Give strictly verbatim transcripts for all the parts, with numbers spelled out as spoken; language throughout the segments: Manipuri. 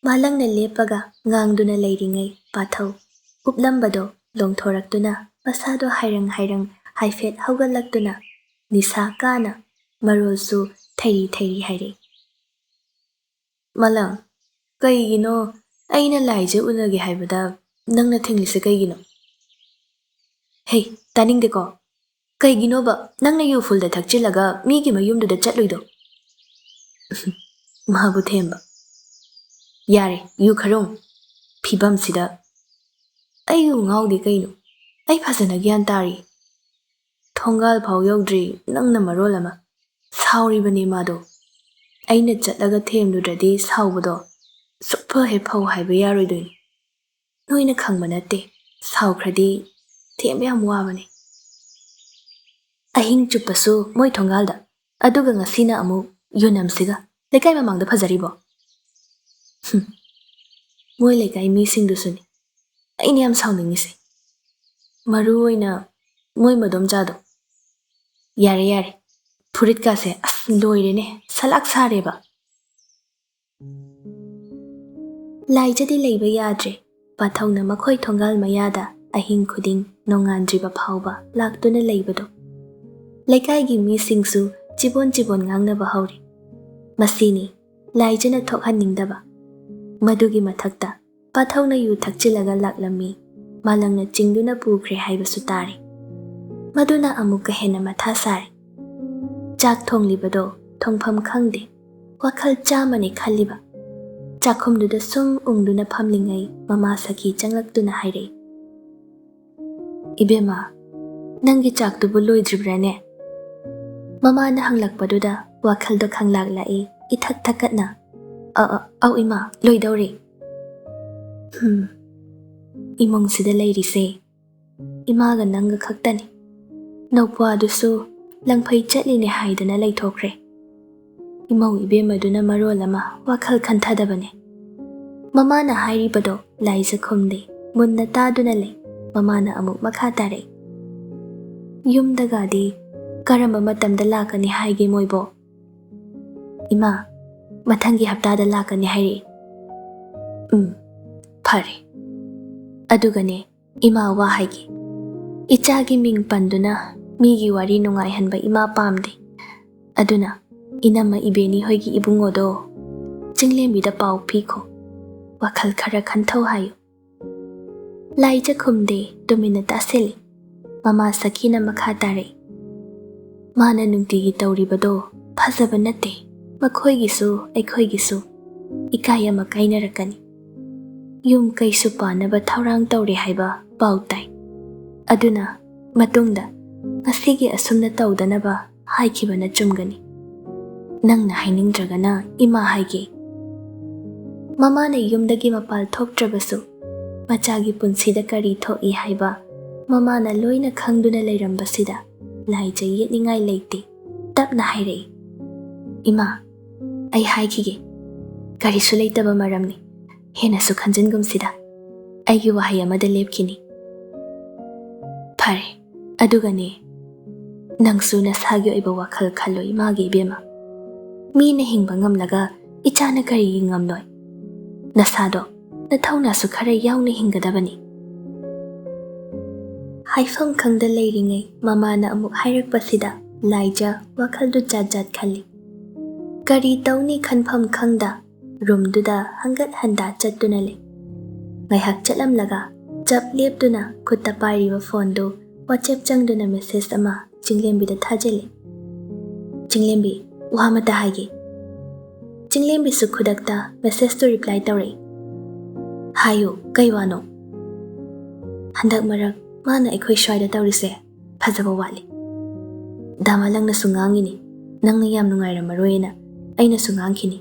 ꯃꯥꯂꯪꯅ ꯂꯦꯞꯄꯒ ꯉꯥꯡꯗꯨꯅ ꯂꯩꯔꯤꯉꯩ ꯄꯥꯊꯧ ꯎꯞꯂꯝꯕꯗꯣ ꯂꯣꯡꯊꯣꯔꯛꯇꯨꯅ ꯃꯁꯥꯗꯣ ꯍꯥꯏꯔꯪ ꯍꯥꯏꯔꯪ ꯍꯥꯏꯐꯦꯠ ꯍꯧꯒꯠꯂꯛꯇꯨꯅ ꯅꯤꯁꯥ ꯀꯥꯅ ꯃꯔꯣꯜꯁꯨ ꯊꯩꯔꯤ ꯊꯩꯔꯤ ꯍꯥꯏꯔꯛꯏ꯫ "ꯃꯥꯂꯪ, ꯀꯩꯒꯤꯅꯣ ꯑꯩꯅ ꯂꯥꯏꯖ ꯎꯅꯒꯦ ꯍꯥꯏꯕꯗ ꯅꯪꯅ ꯊꯤꯡꯂꯤꯁꯦ ꯀꯩꯒꯤꯅꯣ? ꯍꯦ, ꯇꯥꯅꯤꯡꯗꯦꯀꯣ꯫ ꯀꯩꯒꯤꯅꯣꯕ ꯅꯪꯅ ꯌꯨ ꯐꯨꯜꯗ ꯊꯛꯆꯤꯜꯂꯒ ꯃꯤꯒꯤ ꯃꯌꯨꯝꯗꯨꯗ ꯆꯠꯂꯨꯏꯗꯣ?" ꯃꯥꯕꯨ ꯊꯦꯝꯕ꯫ "ꯌꯥꯔꯦ, ꯌꯨ ꯈꯔꯨꯡ꯫ ꯐꯤꯕꯝꯁꯤꯗ ꯑꯩ ꯌꯨ ꯉꯥꯎꯗꯦ ꯀꯩꯅꯣ꯫ ꯑꯩ ꯐꯖꯅ ꯒ꯭ꯌꯥꯟ ꯇꯥꯔꯤ꯫ ꯊꯣꯡꯒꯥꯜ ꯐꯥꯎ ꯌꯧꯗ꯭ꯔꯤ ꯅꯪꯅ ꯃꯔꯣꯜ ꯑꯃ꯫ ꯁꯥꯎꯔꯤꯕꯅꯦ ꯃꯥꯗꯣ꯫ ꯑꯩꯅ ꯆꯠꯂꯒ ꯊꯦꯝꯂꯨꯗ꯭ꯔꯗꯤ ꯁꯥꯎꯕꯗꯣ ꯁꯨꯛꯐ ꯍꯦꯛ ꯐꯧ ꯍꯥꯏꯕ ꯌꯥꯔꯣꯏꯗꯣꯏꯅꯤ꯫ ꯅꯣꯏꯅ ꯈꯪꯕ ꯅꯠꯇꯦ, ꯁꯥꯎꯈ꯭ꯔꯗꯤ ꯊꯦꯝꯕ ꯌꯥꯝ ꯋꯥꯕꯅꯦ꯫ ꯑꯍꯤꯡ ꯆꯨꯞꯄꯁꯨ ꯃꯣꯏ ꯊꯣꯡꯒꯥꯜꯗ, ꯑꯗꯨꯒ ꯉꯁꯤꯅ ꯑꯃꯨꯛ ꯌꯨꯅꯝꯁꯤꯒ ꯂꯩꯀꯥꯏ ꯃꯃꯥꯡꯗ ꯐꯖꯔꯤꯕꯣ?" "ꯍꯨꯝ, ꯃꯣꯏ ꯂꯩꯀꯥꯏ ꯃꯤꯁꯤꯡꯗꯨꯁꯨꯅꯤ ꯑꯩꯅ ꯌꯥꯝ ꯁꯥꯎꯅꯤꯡꯉꯤꯁꯦ, ꯃꯔꯨ ꯑꯣꯏꯅ ꯃꯣꯏ ꯃꯗꯣꯝꯆꯥꯗꯣ꯫ ꯌꯥꯔꯦ, ꯌꯥꯔꯦ, ꯐꯨꯔꯤꯠꯀꯥꯁꯦ ꯑꯁ ꯂꯣꯏꯔꯦꯅꯦ, ꯁꯂꯥꯛ ꯁꯥꯔꯦꯕ꯫" ꯂꯥꯏꯖꯗꯤ ꯂꯩꯕ ꯌꯥꯗ꯭ꯔꯦ꯫ ꯄꯥꯊꯧꯅ ꯃꯈꯣꯏ ꯊꯣꯡꯒꯥꯜ ꯃꯌꯥꯗ ꯑꯍꯤꯡ ꯈꯨꯗꯤꯡ ꯅꯣꯡꯉꯥꯟꯗ꯭ꯔꯤꯕ ꯐꯥꯎꯕ ꯂꯥꯛꯇꯨꯅ ꯂꯩꯕꯗꯣ꯫ ꯂꯩꯀꯥꯏꯒꯤ ꯃꯤꯁꯤꯡꯁꯨ ꯆꯤꯕꯣꯟ ꯆꯤꯕꯣꯟ ꯉꯥꯡꯅꯕ ꯍꯧꯔꯦ꯫ ꯃꯁꯤꯅꯤ ꯂꯥꯏꯖꯅ ꯊꯣꯛꯍꯟꯅꯤꯡꯗꯕ꯫ ꯃꯗꯨꯒꯤ ꯃꯊꯛꯇ ꯄꯥꯊꯧꯅ ꯌꯨ ꯊꯛꯆꯤꯜꯂꯒ ꯂꯥꯛꯂꯝꯃꯤ, ꯃꯥꯂꯪꯅ ꯆꯤꯡꯗꯨꯅ ꯄꯨꯈ꯭ꯔꯦ ꯍꯥꯏꯕꯁꯨ ꯇꯥꯔꯦ꯫ ꯃꯗꯨꯅ ꯑꯃꯨꯛꯀ ꯍꯦꯟꯅ ꯃꯊꯥ ꯁꯥꯔꯦ꯫ ꯆꯥꯛ ꯊꯣꯡꯂꯤꯕꯗꯣ ꯊꯣꯡꯐꯝ ꯈꯪꯗꯦ꯫ ꯋꯥꯈꯜ ꯆꯥꯝꯃꯅꯤ ꯈꯜꯂꯤꯕ꯫ ꯆꯥꯛꯈꯨꯝꯗꯨꯗ ꯁꯨꯝ ꯎꯪꯗꯨꯅ ꯐꯝꯂꯤꯉꯩ ꯃꯃꯥ ꯁꯈꯤ ꯆꯪꯂꯛꯇꯨꯅ ꯍꯥꯏꯔꯛꯏ, "ꯏꯕꯦꯝꯃ, ꯅꯪꯒꯤ ꯆꯥꯛꯇꯨꯕꯨ ꯂꯣꯏꯗ꯭ꯔꯤꯕ꯭ꯔꯥꯅꯦ?" ꯃꯃꯥꯅ ꯍꯪꯂꯛꯄꯗꯨꯗ ꯋꯥꯈꯜꯗꯣ ꯈꯪꯂꯥꯛ ꯂꯥꯛꯏ, ꯏꯊꯛ ꯊꯛꯀꯠꯅ, "ꯑ, ꯑ, ꯑꯧ ꯏꯃꯥ, ꯂꯣꯏꯗꯧꯔꯦ꯫" ꯍꯨꯝ, ꯏꯃꯨꯡꯁꯤꯗ ꯂꯩꯔꯤꯁꯦ ꯏꯃꯥꯒ ꯅꯪꯒ ꯈꯛꯇꯅꯤ꯫ ꯅꯧꯄ꯭ꯋꯥꯗꯨꯁꯨ ꯂꯪꯐꯩ ꯆꯠꯂꯤꯅꯦ ꯍꯥꯏꯗꯅ ꯂꯩꯊꯣꯛꯈ꯭ꯔꯦ꯫ ꯏꯃꯧ ꯏꯕꯦꯝꯃꯗꯨꯅ ꯃꯔꯣꯜ ꯑꯃ ꯋꯥꯈꯜ ꯈꯟꯊꯗꯕꯅꯦ꯫ ꯃꯃꯥꯅ ꯍꯥꯏꯔꯤꯕꯗꯣ ꯂꯥꯏꯖ ꯈꯨꯝꯗꯦ, ꯃꯨꯟꯅ ꯇꯥꯗꯨꯅ ꯂꯩ꯫ ꯃꯃꯥꯅ ꯑꯃꯨꯛ ꯃꯈꯥ ꯇꯥꯔꯛꯏ, "ꯌꯨꯝꯗꯒꯗꯤ ꯀꯔꯝꯕ ꯃꯇꯝꯗ ꯂꯥꯛꯀꯅꯤ ꯍꯥꯏꯒꯦ ꯃꯣꯏꯕꯣ?" "ꯏꯃꯥ, ꯃꯊꯪꯒꯤ ꯍꯞꯇꯥꯗ ꯂꯥꯛꯀꯅꯤ ꯍꯥꯏꯔꯛꯏ꯫" ꯎꯝ, ꯐꯔꯦ꯫ ꯑꯗꯨꯒꯅꯦ, ꯏꯃꯥ, ꯋꯥ ꯍꯥꯏꯒꯦ꯫ ꯏꯆꯥꯒꯤ ꯃꯤꯡ ꯄꯟꯗꯨꯅ ꯃꯤꯒꯤ ꯋꯥꯔꯤ ꯅꯨꯡꯉꯥꯏꯍꯟꯕ ꯏꯃꯥ ꯄꯥꯝꯗꯦ꯫ ꯑꯗꯨꯅ ꯏꯅꯝꯃ ꯏꯕꯦꯅꯤ ꯍꯣꯏꯒꯤ ꯏꯕꯨꯡꯉꯣꯗꯣ ꯆꯤꯡꯂꯦꯝꯕꯤꯗ ꯄꯥꯎ ꯄꯤꯈꯣ꯫ ꯋꯥꯈꯜ ꯈꯔ ꯈꯟꯊꯧ ꯍꯥꯏꯌꯨ꯫ ꯂꯥꯏꯖ ꯈꯨꯝꯗꯦ, ꯇꯨꯃꯤꯟꯅ ꯇꯥꯁꯤꯜꯂꯤ꯫ ꯃꯃꯥ ꯁꯈꯤꯅ ꯃꯈꯥ ꯇꯥꯔꯛꯏ, "ꯃꯥꯅ ꯅꯨꯡꯇꯤꯒꯤ ꯇꯧꯔꯤꯕꯗꯣ ꯐꯖꯕ ꯅꯠꯇꯦ꯫ ꯃꯈꯣꯏꯒꯤꯁꯨ ꯑꯩꯈꯣꯏꯒꯤꯁꯨ ꯏꯀꯥꯏ ꯑꯃ ꯀꯥꯏꯅꯔꯛꯀꯅꯤ꯫ ꯌꯨꯝ ꯀꯩꯁꯨ ꯄꯥꯟꯅꯕ ꯊꯧꯔꯥꯡ ꯇꯧꯔꯦ ꯍꯥꯏꯕ ꯄꯥꯎ ꯇꯥꯏ꯫ ꯑꯗꯨꯅ ꯃꯇꯨꯡꯗ ꯉꯁꯤꯒꯤ ꯑꯁꯨꯝꯅ ꯇꯧꯗꯅꯕ ꯍꯥꯏꯈꯤꯕꯅ ꯆꯨꯝꯒꯅꯤ꯫ ꯅꯪꯅ ꯍꯥꯏꯅꯤꯡꯗ꯭ꯔꯒꯅ ꯏꯃꯥ ꯍꯥꯏꯒꯦ꯫" ꯃꯃꯥꯅ ꯌꯨꯝꯗꯒꯤ ꯃꯄꯥꯜ ꯊꯣꯛꯇ꯭ꯔꯕꯁꯨ, ꯃꯆꯥꯒꯤ ꯄꯨꯟꯁꯤꯗ ꯀꯔꯤ ꯊꯣꯛꯏ ꯍꯥꯏꯕ ꯃꯃꯥꯅ ꯂꯣꯏꯅ ꯈꯪꯗꯨꯅ ꯂꯩꯔꯝꯕꯁꯤꯗ ꯂꯥꯏꯖ ꯌꯦꯠꯅꯤꯡꯉꯥꯏ ꯂꯩꯇꯦ꯫ ꯇꯞꯅ ꯍꯥꯏꯔꯛꯏ, "ꯏꯃꯥ, ꯑꯩ ꯍꯥꯏꯈꯤꯒꯦ, ꯀꯔꯤꯁꯨ ꯂꯩꯇꯕ ꯃꯔꯝꯅꯤ꯫ ꯍꯦꯟꯅꯁꯨ ꯈꯟꯖꯤꯟꯒꯨꯝꯁꯤꯗ꯫ ꯑꯩꯒꯤ ꯋꯥꯍꯩ ꯑꯃꯗ ꯂꯦꯞꯈꯤꯅꯤ꯫" "ꯐꯔꯦ, ꯑꯗꯨꯒꯅꯦ, ꯅꯪꯁꯨ ꯅꯁꯥꯒꯤ ꯑꯣꯏꯕ ꯋꯥꯈꯜ ꯈꯜꯂꯣ ꯏꯃꯥꯒꯤ ꯏꯕꯦꯝꯃ꯫ ꯃꯤꯅ ꯍꯤꯡꯕ ꯉꯝꯂꯒ ꯏꯆꯥꯅ ꯀꯔꯤꯒꯤ ꯉꯝꯂꯣꯏ? ꯅꯁꯥꯗꯣ, ꯅꯊꯧꯅꯥꯁꯨ ꯈꯔ ꯌꯥꯎꯅ ꯍꯤꯡꯒꯗꯕꯅꯤ꯫" ꯍꯥꯏꯐꯝ ꯈꯪꯗ ꯂꯩꯔꯤꯉꯩ ꯃꯃꯥꯅ ꯑꯃꯨꯛ ꯍꯥꯏꯔꯛꯄꯁꯤꯗ ꯂꯥꯏꯖ ꯋꯥꯈꯜꯗꯨ ꯖꯥꯠ ꯖꯥꯠ ꯈꯜꯂꯤ꯫ ꯀꯔꯤ ꯇꯧꯅꯤ ꯈꯟꯐꯝ ꯈꯪꯗ ꯔꯨꯝꯗꯨꯗ ꯍꯪꯒꯠ ꯍꯟꯗꯥ ꯆꯠꯇꯨꯅ ꯂꯩ꯫ ꯉꯥꯏꯍꯥꯛ ꯆꯠꯂꯝꯂꯒ ꯆꯞ ꯂꯦꯞꯇꯨꯅ ꯈꯨꯠꯇ ꯄꯥꯏꯔꯤꯕ ꯐꯣꯟꯗꯨ WhatsApp ꯆꯪꯗꯨꯅ ꯃꯦꯁꯦꯖ ꯑꯃ ꯆꯤꯡꯂꯦꯝꯕꯤꯗ ꯊꯥꯖꯤꯜꯂꯤ꯫ "ꯆꯤꯡꯂꯦꯝꯕꯤ, ꯋꯥ ꯑꯃꯇ ꯍꯥꯏꯒꯦ꯫" ꯆꯤꯡꯂꯦꯝꯕꯤꯁꯨ ꯈꯨꯗꯛꯇ ꯃꯦꯁꯦꯖꯇꯨ ꯔꯤꯄ꯭ꯂꯥꯏ ꯇꯧꯔꯛꯏ꯫ "ꯍꯥꯏꯌꯨ, ꯀꯩ ꯋꯥꯅꯣ?" "ꯍꯟꯗꯛ ꯃꯔꯛ ꯃꯥꯅ ꯑꯩꯈꯣꯏ ꯁ꯭ꯋꯥꯏꯗ ꯇꯧꯔꯤꯁꯦ ꯐꯖꯕ ꯋꯥꯠꯂꯤ꯫ ꯗꯥ ꯃꯥꯂꯪꯅꯁꯨ ꯉꯥꯡꯉꯤꯅꯤ, ꯅꯪꯅ ꯌꯥꯝ ꯅꯨꯡꯉꯥꯏꯔꯝꯃꯔꯣꯏꯅ ꯑꯩꯅꯁꯨ ꯉꯥꯡꯈꯤꯅꯤ꯫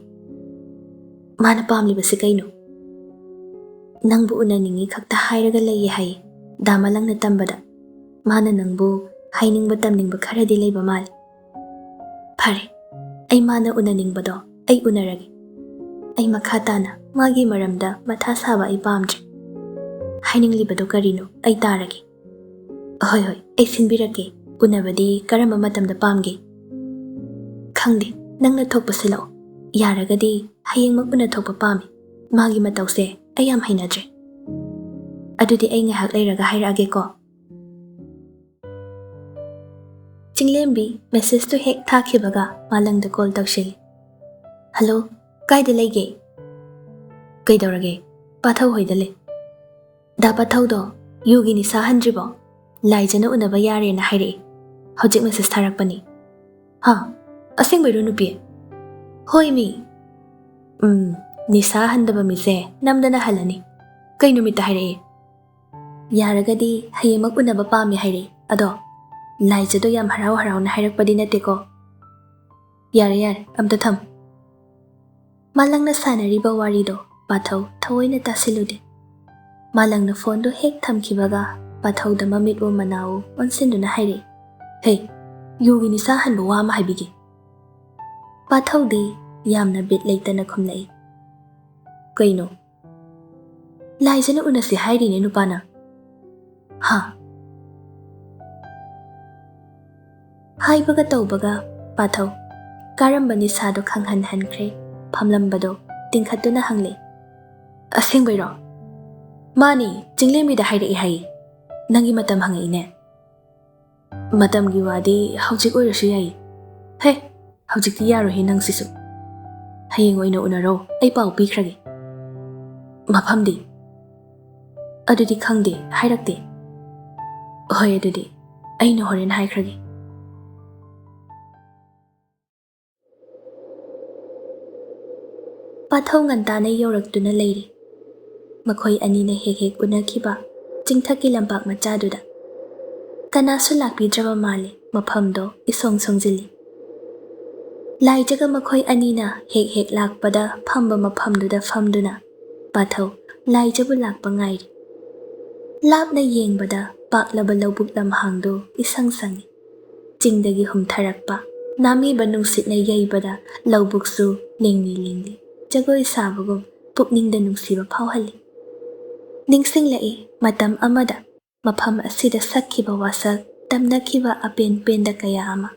ꯃꯥꯅ ꯄꯥꯝꯂꯤꯕꯁꯤ ꯀꯩꯅꯣ? ꯅꯪꯕꯨ ꯎꯅꯅꯤꯡꯉꯤ ꯈꯛꯇ ꯍꯥꯏꯔꯒ ꯂꯩꯌꯦ ꯍꯥꯏꯌꯦ ꯗꯥ ꯃꯥꯂꯪꯅ ꯇꯝꯕꯗ꯫ ꯃꯥꯅ ꯅꯪꯕꯨ ꯍꯥꯏꯅꯤꯡꯕ ꯇꯝꯅꯤꯡꯕ ꯈꯔꯗꯤ ꯂꯩꯕ ꯃꯥꯜꯂꯤ꯫ ꯐꯔꯦ, ꯑꯩ ꯃꯥꯅ ꯎꯅꯅꯤꯡꯕꯗꯣ ꯑꯩ ꯎꯅꯔꯒꯦ꯫ ꯑꯩ ꯃꯈꯥ ꯇꯥꯅ ꯃꯥꯒꯤ ꯃꯔꯝꯗ ꯃꯊꯥ ꯁꯥꯕ ꯑꯩ ꯄꯥꯝꯗ꯭ꯔꯦ꯫ ꯍꯥꯏꯅꯤꯡꯂꯤꯕꯗꯣ ꯀꯔꯤꯅꯣ ꯑꯩ ꯇꯥꯔꯒꯦ꯫" "ꯍꯣꯏ, ꯍꯣꯏ, ꯑꯩ ꯁꯤꯟꯕꯤꯔꯛꯀꯦ꯫ ꯎꯅꯕꯗꯤ ꯀꯔꯝꯕ ꯃꯇꯝꯗ ꯄꯥꯝꯒꯦ?" "ꯈꯪꯗꯦ, ꯅꯪꯅ ꯊꯣꯛꯄ ꯁꯤꯜꯂꯛꯑꯣ꯫ ꯌꯥꯔꯒꯗꯤ ꯍꯌꯦꯡꯃꯛ ꯎꯅꯊꯣꯛꯄ ꯄꯥꯝꯃꯤ꯫ ꯃꯥꯒꯤ ꯃꯇꯧꯁꯦ ꯑꯩ ꯌꯥꯝ ꯍꯩꯅꯗ꯭ꯔꯦ꯫ ꯑꯗꯨꯗꯤ ꯑꯩ ꯉꯥꯏꯍꯥꯛ ꯂꯩꯔꯒ ꯍꯥꯏꯔꯛꯑꯒꯦꯀꯣ꯫ ꯆꯤꯡꯂꯦꯝꯕꯤ ꯃꯦꯁꯦꯖꯇꯨ ꯍꯦꯛ ꯊꯥꯈꯤꯕꯒ ꯃꯥꯂꯪꯗ ꯀꯣꯜ ꯇꯧꯁꯤꯜꯂꯤ꯫ "ꯍꯜꯂꯣ, ꯀꯥꯏꯗ ꯂꯩꯒꯦ?" "ꯀꯩꯗꯧꯔꯒꯦ? ꯄꯥꯊꯧ ꯍꯣꯏꯗ ꯂꯩ꯫ ꯗꯥ ꯄꯥꯊꯧꯗꯣ ꯌꯨꯒꯤ ꯅꯤꯁꯥ ꯍꯟꯗ꯭ꯔꯤꯕꯣ? ꯂꯥꯏꯖꯅ ꯎꯅꯕ ꯌꯥꯔꯦꯅ ꯍꯥꯏꯔꯛꯏ꯫ ꯍꯧꯖꯤꯛ ꯃꯦꯁꯦꯖ ꯊꯥꯔꯛꯄꯅꯤ꯫" "ꯍꯥ? ꯑꯁꯦꯡꯕꯩꯔꯣ ꯅꯨꯄꯤ?" "ꯍꯣꯏ ꯃꯤ꯫ ꯎꯝ, ꯅꯤꯁꯥ ꯍꯟꯗꯕ ꯃꯤꯁꯦ ꯅꯝꯗꯅ ꯍꯜꯂꯅꯤ꯫ ꯀꯩ ꯅꯨꯃꯤꯠꯇ ꯍꯥꯏꯔꯛꯏ?" "ꯌꯥꯔꯒꯗꯤ ꯍꯌꯦꯡꯃꯛ ꯎꯅꯕ ꯄꯥꯝꯃꯤ ꯍꯥꯏꯔꯛꯏ꯫ ꯑꯗꯣ ꯂꯥꯏꯖꯗꯣ ꯌꯥꯝ ꯍꯔꯥꯎ ꯍꯔꯥꯎꯅ ꯍꯥꯏꯔꯛꯄꯗꯤ ꯅꯠꯇꯦꯀꯣ꯫" "ꯌꯥꯔꯦ ꯌꯥꯔꯦ, ꯑꯝꯇ ꯊꯝ꯫" ꯃꯥꯂꯪꯅ ꯁꯥꯟꯅꯔꯤꯕ ꯋꯥꯔꯤꯗꯣ ꯄꯥꯊꯧ ꯊꯑꯣꯏꯅ ꯇꯥꯁꯤꯜꯂꯨꯗꯦ꯫ ꯃꯥꯂꯪꯅ ꯐꯣꯟꯗꯨ ꯍꯦꯛ ꯊꯝꯈꯤꯕꯒ ꯄꯥꯊꯧꯗ ꯃꯃꯤꯠ ꯎ ꯃꯅꯥ ꯎ ꯑꯣꯟꯁꯤꯟꯗꯨꯅ ꯍꯥꯏꯔꯛꯏ, "ꯍꯦ, ꯌꯨꯒꯤ ꯅꯤꯁꯥ ꯍꯟꯕ ꯋꯥ ꯑꯃ ꯍꯥꯏꯕꯤꯒꯦ꯫" ꯄꯥꯊꯧꯗꯤ ꯌꯥꯝꯅ ꯕꯤꯠ ꯂꯩꯇꯅ ꯈꯨꯝꯂꯛꯏ, "ꯀꯩꯅꯣ? ꯂꯥꯏꯖꯅ ꯎꯅꯁꯤ ꯍꯥꯏꯔꯤꯅꯦ ꯅꯨꯄꯥꯅ꯫" "ꯍꯥ?" ꯍꯥꯏꯕꯒ ꯇꯧꯕꯒ ꯄꯥꯊꯧ ꯀꯔꯝꯕ ꯅꯤꯁꯥꯗꯣ ꯈꯪꯍꯟꯍꯟꯈ꯭ꯔꯦ ꯐꯝꯂꯝꯕꯗꯣ ꯇꯤꯡꯈꯠꯇꯨꯅ ꯍꯪꯂꯦ, "ꯑꯁꯦꯡꯕꯩꯔꯣ?" "ꯃꯥꯅꯤ, ꯆꯤꯡꯂꯦꯝꯕꯤꯗ ꯍꯥꯏꯔꯛꯏ ꯍꯥꯏ꯫ ꯅꯪꯒꯤ ꯃꯇꯝ ꯍꯪꯉꯛꯏꯅꯦ꯫" "ꯃꯇꯝꯒꯤ ꯋꯥꯗꯤ ꯍꯧꯖꯤꯛ ꯑꯣꯏꯔꯁꯨ ꯌꯥꯏ꯫" "ꯍꯦ, ꯍꯧꯖꯤꯛꯇꯤ ꯌꯥꯔꯣꯏꯍꯦ ꯅꯪꯁꯤꯁꯨ꯫ ꯍꯌꯦꯡ ꯑꯣꯏꯅ ꯎꯅꯔꯣ, ꯑꯩ ꯄꯥꯎ ꯄꯤꯈ꯭ꯔꯒꯦ꯫" "ꯃꯐꯝꯗꯤ?" "ꯑꯗꯨꯗꯤ ꯈꯪꯗꯦ, ꯍꯥꯏꯔꯛꯇꯦ꯫" "ꯍꯣꯏ, ꯑꯗꯨꯗꯤ ꯑꯩꯅ ꯍꯣꯔꯦꯟ ꯍꯥꯏꯈ꯭ꯔꯒꯦ꯫" ꯄꯥꯊꯧ ꯉꯟꯇꯥꯅ ꯌꯧꯔꯛꯇꯨꯅ ꯂꯩꯔꯤ꯫ ꯃꯈꯣꯏ ꯑꯅꯤꯅ ꯍꯦꯛ ꯍꯦꯛ ꯎꯅꯈꯤꯕ ꯆꯤꯡꯊꯛꯀꯤ ꯂꯝꯄꯥꯛ ꯃꯆꯥꯗꯨꯗ꯫ ꯀꯅꯥꯁꯨ ꯂꯥꯛꯄꯤꯗ꯭ꯔꯕ ꯃꯥꯜꯂꯤ, ꯃꯐꯝꯗꯣ ꯏꯁꯣꯡ ꯁꯣꯡꯖꯤꯜꯂꯤ꯫ ꯂꯥꯏꯖꯒ ꯃꯈꯣꯏ ꯑꯅꯤꯅ ꯍꯦꯛ ꯍꯦꯛ ꯂꯥꯛꯄꯗ ꯐꯝꯕ ꯃꯐꯝꯗꯨꯗ ꯐꯝꯗꯨꯅ ꯄꯥꯊꯧ ꯂꯥꯏꯖꯕꯨ ꯂꯥꯛꯄ ꯉꯥꯏꯔꯤ꯫ ꯂꯥꯞꯅ ꯌꯦꯡꯕꯗ ꯄꯥꯛꯂꯕ ꯂꯧꯕꯨꯛ ꯂꯝꯍꯥꯡꯗꯨ ꯏꯁꯪ ꯁꯪꯏ꯫ ꯆꯤꯡꯗꯒꯤ ꯍꯨꯝꯊꯔꯛꯄ ꯅꯥꯃꯤꯕ ꯅꯨꯡꯁꯤꯠꯅ ꯌꯩꯕꯗ ꯂꯧꯕꯨꯛꯁꯨ ꯂꯤꯡꯂꯤ ꯂꯤꯡꯂꯤ ꯖꯒꯣꯏ ꯁꯥꯕꯒꯨꯝ ꯄꯨꯛꯅꯤꯡꯗ ꯅꯨꯡꯁꯤꯕ ꯐꯥꯎꯍꯜꯂꯤ꯫ ꯅꯤꯡꯁꯤꯡꯂꯛꯏ ꯃꯇꯝ ꯑꯃꯗ ꯃꯐꯝ ꯑꯁꯤꯗ ꯁꯛꯈꯤꯕ ꯋꯥꯁꯛ, ꯇꯝꯅꯈꯤꯕ ꯑꯄꯦꯟ ꯄꯦꯟꯗ ꯀꯌꯥ ꯑꯃ꯫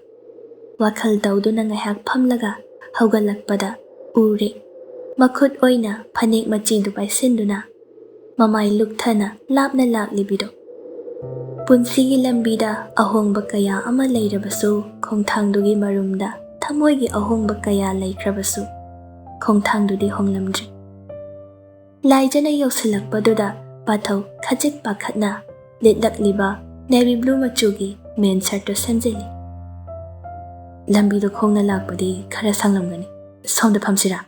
ꯋꯥꯈꯜ ꯇꯧꯗꯨꯅ ꯉꯥꯏꯍꯥꯛ ꯐꯝꯂꯒ ꯍꯧꯒꯠꯂꯛꯄꯗ ꯎꯔꯦ ꯃꯈꯨꯠ ꯑꯣꯏꯅ ꯐꯅꯦꯛ ꯃꯆꯤꯗꯨ ꯄꯥꯏꯁꯤꯟꯗꯨꯅ ꯃꯃꯥꯏ ꯂꯨꯛꯊꯅ ꯂꯥꯞꯅ ꯂꯥꯛꯂꯤꯕꯤꯗꯣ꯫ ꯄꯨꯟꯁꯤꯒꯤ ꯂꯝꯕꯤꯗ ꯑꯍꯣꯡꯕ ꯀꯌꯥ ꯑꯃ ꯂꯩꯔꯕꯁꯨ, ꯈꯣꯡꯊꯥꯡꯗꯨꯒꯤ ꯃꯔꯨꯝꯗ ꯊꯃꯣꯏꯒꯤ ꯑꯍꯣꯡꯕ ꯀꯌꯥ ꯂꯩꯈ꯭ꯔꯕꯁꯨ, ꯈꯣꯡꯊꯥꯡꯗꯨꯗꯤ ꯍꯣꯡꯂꯝꯗ꯭ꯔꯤ꯫ ꯂꯥꯏꯖꯅ ꯌꯧꯁꯤꯜꯂꯛꯄꯗꯨꯗ ꯄꯥꯊꯧ ꯈꯖꯤꯛ ꯄꯥꯈꯠꯅ ꯂꯤꯠꯂꯛꯂꯤꯕ ꯅꯦꯚꯤ ꯕ꯭ꯂꯨ ꯃꯆꯨꯒꯤ ꯃꯦꯟ ꯁꯔꯠꯇꯨ ꯁꯦꯝꯖꯤꯜꯂꯤ꯫ "ꯂꯝꯕꯤꯗꯣ ꯈꯣꯡꯅ ꯂꯥꯛꯄꯗꯤ ꯈꯔ ꯁꯥꯡꯂꯝꯒꯅꯤ꯫ ꯁꯣꯝꯗ ꯐꯝꯁꯤꯔꯥ?"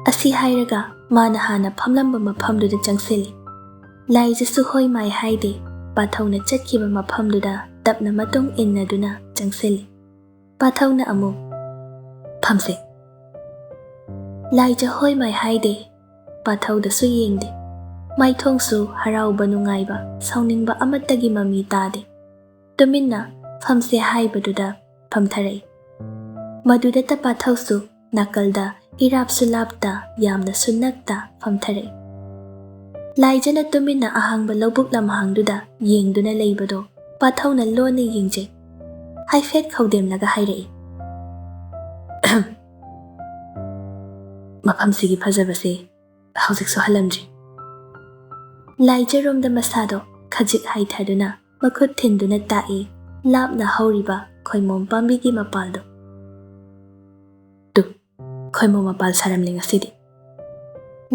ꯑꯁꯤ ꯍꯥꯏꯔꯒ ꯃꯥꯅ ꯍꯥꯟꯅ ꯐꯝꯂꯝꯕ ꯃꯐꯝꯗꯨꯗ ꯆꯪꯁꯤꯜꯂꯤ꯫ ꯂꯥꯏꯖꯁꯨ ꯍꯣꯏ ꯃꯥꯏ ꯍꯥꯏꯗꯦ, ꯄꯥꯊꯧꯅ ꯆꯠꯈꯤꯕ ꯃꯐꯝꯗꯨꯗ ꯇꯞꯅ ꯃꯇꯨꯡ ꯏꯟꯅꯗꯨꯅ ꯆꯪꯁꯤꯜꯂꯤ꯫ ꯄꯥꯊꯧꯅ ꯑꯃꯨꯛ, "ꯐꯝꯁꯦ꯫" ꯂꯥꯏꯖ ꯍꯣꯏ ꯃꯥꯏ ꯍꯥꯏꯗꯦ, ꯄꯥꯊꯧꯗꯁꯨ ꯌꯦꯡꯗꯦ꯫ ꯃꯥꯏꯊꯣꯡꯁꯨ ꯍꯔꯥꯎꯕ, ꯅꯨꯡꯉꯥꯏꯕ, ꯁꯥꯎꯅꯤꯡꯕ ꯑꯃꯠꯇꯒꯤ ꯃꯃꯤ ꯇꯥꯗꯦ꯫ ꯇꯨꯃꯤꯟꯅ "ꯐꯝꯁꯦ" ꯍꯥꯏꯕꯗꯨꯗ ꯐꯝꯊꯔꯛꯏ꯫ ꯃꯗꯨꯗꯇ ꯄꯥꯊꯧꯁꯨ ꯅꯥꯀꯜꯗ ꯏꯔꯥꯞꯁꯨ ꯂꯥꯞꯇ ꯌꯥꯝꯅꯁꯨ ꯅꯛꯇ ꯐꯝꯊꯔꯛꯏ꯫ ꯂꯥꯏꯖꯅ ꯇꯨꯃꯤꯟꯅ ꯑꯍꯥꯡꯕ ꯂꯧꯕꯨꯛ ꯂꯝꯍꯥꯡꯗꯨꯗ ꯌꯦꯡꯗꯨꯅ ꯂꯩꯕꯗꯣ ꯄꯥꯊꯧꯅ ꯂꯣꯟꯅ ꯌꯦꯡꯖꯩ꯫ ꯍꯥꯏꯐꯦꯠ ꯈꯧꯗꯦꯝꯂꯒ ꯍꯥꯏꯔꯛꯏ, "ꯃꯐꯝꯁꯤꯒꯤ ꯐꯖꯕꯁꯦ ꯍꯧꯖꯤꯛꯁꯨ ꯍꯜꯂꯝꯗ꯭ꯔꯤ꯫" ꯂꯥꯏꯖꯔꯣꯝꯗ ꯃꯁꯥꯗꯣ ꯈꯖꯤꯛ ꯍꯥꯏꯊꯗꯨꯅ ꯃꯈꯨꯠ ꯊꯤꯟꯗꯨꯅ ꯇꯥꯛꯏ ꯂꯥꯞꯅ ꯍꯧꯔꯤꯕ ꯈꯣꯏꯃꯣꯝ ꯄꯥꯝꯕꯤꯒꯤ ꯃꯄꯥꯜꯗꯣ꯫ "ꯇꯨ, ꯈꯣꯏꯃꯣꯝ ꯃꯄꯥꯜ ꯁꯥꯔꯝꯂꯦ ꯉꯁꯤꯗꯤ꯫"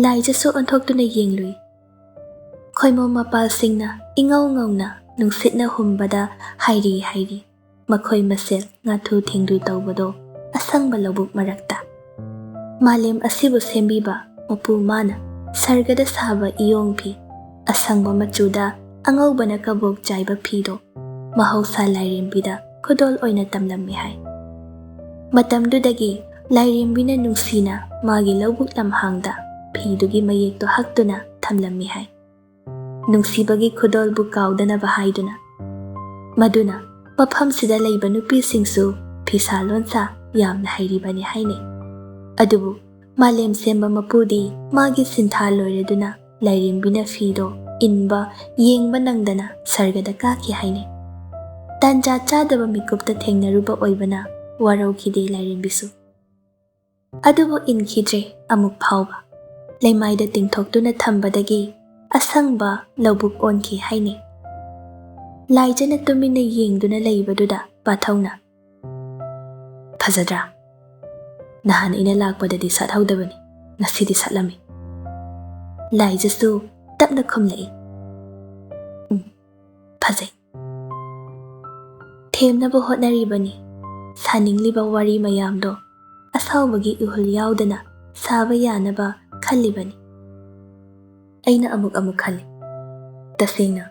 ꯂꯥꯏꯖꯁꯨ ꯑꯣꯟꯊꯣꯛꯇꯨꯅ ꯌꯦꯡꯂꯨꯏ꯫ ꯈꯣꯏꯃꯣꯝ ꯃꯄꯥꯜꯁꯤꯡꯅ ꯏꯉꯧ ꯉꯧꯅ ꯅꯨꯡꯁꯤꯠꯅ ꯍꯨꯝꯕꯗ ꯍꯥꯏꯔꯤ ꯍꯥꯏꯔꯤ ꯃꯈꯣꯏ ꯃꯁꯦꯜ ꯉꯥꯊꯨ ꯊꯦꯡꯗꯨ ꯇꯧꯕꯗꯣ ꯑꯁꯪꯕ ꯂꯧꯕꯨꯛ ꯃꯔꯛꯇ꯫ ꯃꯥꯂꯦꯝ ꯑꯁꯤꯕꯨ ꯁꯦꯝꯕꯤꯕ ꯃꯄꯨ ꯃꯥꯅ ꯁꯔꯒꯗ ꯁꯥꯕ ꯏꯌꯣꯡ ꯐꯤ, ꯑꯁꯪꯕ ꯃꯆꯨꯗ ꯑꯉꯧꯕꯅ ꯀꯕꯣꯛ ꯆꯥꯏꯕ ꯐꯤꯗꯣ ꯃꯍꯧꯁꯥ ꯂꯥꯏꯔꯦꯝꯕꯤꯗ ꯈꯨꯗꯣꯜ ꯑꯣꯏꯅ ꯇꯝꯂꯝꯃꯤ ꯍꯥꯏ꯫ ꯃꯇꯝꯗꯨꯗꯒꯤ ꯂꯥꯏꯔꯦꯝꯕꯤꯅ ꯅꯨꯡꯁꯤꯅ ꯃꯥꯒꯤ ꯂꯧꯕꯨꯛ ꯂꯝꯍꯥꯡꯗ ꯐꯤꯗꯨꯒꯤ ꯃꯌꯦꯛꯇꯣ ꯍꯛꯇꯨꯅ ꯊꯝꯂꯝꯃꯤ ꯍꯥꯏ, ꯅꯨꯡꯁꯤꯕꯒꯤ ꯈꯨꯗꯣꯜꯕꯨ ꯀꯥꯎꯗꯅꯕ ꯍꯥꯏꯗꯨꯅ꯫ ꯃꯗꯨꯅ ꯃꯐꯝꯁꯤꯗ ꯂꯩꯕ ꯅꯨꯄꯤꯁꯤꯡꯁꯨ ꯐꯤꯁꯥ ꯂꯣꯟꯁꯥ ꯌꯥꯝꯅ ꯍꯩꯔꯤꯕꯅꯤ ꯍꯥꯏꯅꯩ꯫ ꯑꯗꯨꯕꯨ ꯃꯥꯂꯦꯝ ꯁꯦꯝꯕ ꯃꯄꯨꯗꯤ ꯃꯥꯒꯤ ꯁꯤꯟꯊꯥ ꯂꯣꯏꯔꯗꯨꯅ ꯂꯥꯏꯔꯦꯝꯕꯤꯅ ꯐꯤꯗꯣ ꯏꯟꯕ, ꯌꯦꯡꯕ ꯅꯪꯗꯅ ꯁꯔꯒꯗ ꯀꯥꯈꯤ ꯍꯥꯏꯅꯩ꯫ ꯇꯥꯟꯖꯥ ꯆꯥꯗꯕ ꯃꯤꯀꯨꯞꯇ ꯊꯦꯡꯅꯔꯨꯕ ꯑꯣꯏꯕꯅ ꯋꯥꯔꯧꯈꯤꯗꯦ ꯂꯥꯏꯔꯦꯝꯕꯤꯁꯨ꯫ ꯑꯗꯨꯕꯨ ꯏꯟꯈꯤꯗ꯭ꯔꯦ ꯑꯃꯨꯛ ꯐꯥꯎꯕ꯫ ꯂꯩꯃꯥꯏꯗ ꯇꯤꯡꯊꯣꯛꯇꯨꯅ ꯊꯝꯕꯗꯒꯤ ꯑꯁꯪꯕ ꯂꯧꯕꯨꯛ ꯑꯣꯟꯈꯤ ꯍꯥꯏꯅꯩ꯫ ꯂꯥꯏꯖꯅ ꯇꯨꯃꯤꯟꯅ ꯌꯦꯡꯗꯨꯅ ꯂꯩꯕꯗꯨꯗ ꯄꯥꯊꯧꯅ, "ꯐꯖꯗ꯭ꯔꯥ? ꯅꯍꯥꯟ ꯑꯩꯅ ꯂꯥꯛꯄꯗꯗꯤ ꯁꯥꯠꯍꯧꯗꯕꯅꯤ, ꯉꯁꯤꯗꯤ ꯁꯥꯠꯂꯝꯃꯤ꯫" ꯂꯥꯏꯖꯁꯨ ꯇꯞꯅ ꯈꯨꯝꯂꯛꯏ, "ꯎꯝ, ꯐꯖꯩ꯫" ꯊꯦꯝꯅꯕ ꯍꯣꯠꯅꯔꯤꯕꯅꯤ꯫ ꯁꯥꯅꯤꯡꯂꯤꯕ ꯋꯥꯔꯤ ꯃꯌꯥꯝꯗꯣ ꯑꯁꯥꯎꯕꯒꯤ ꯏꯍꯨꯜ ꯌꯥꯎꯗꯅ ꯁꯥꯕ ꯌꯥꯅꯕ ꯈꯜꯂꯤꯕꯅꯤ꯫ ꯑꯩꯅ ꯑꯃꯨꯛ ꯑꯃꯨꯛ ꯈꯜꯂꯤ, ꯇꯁꯦꯡꯅ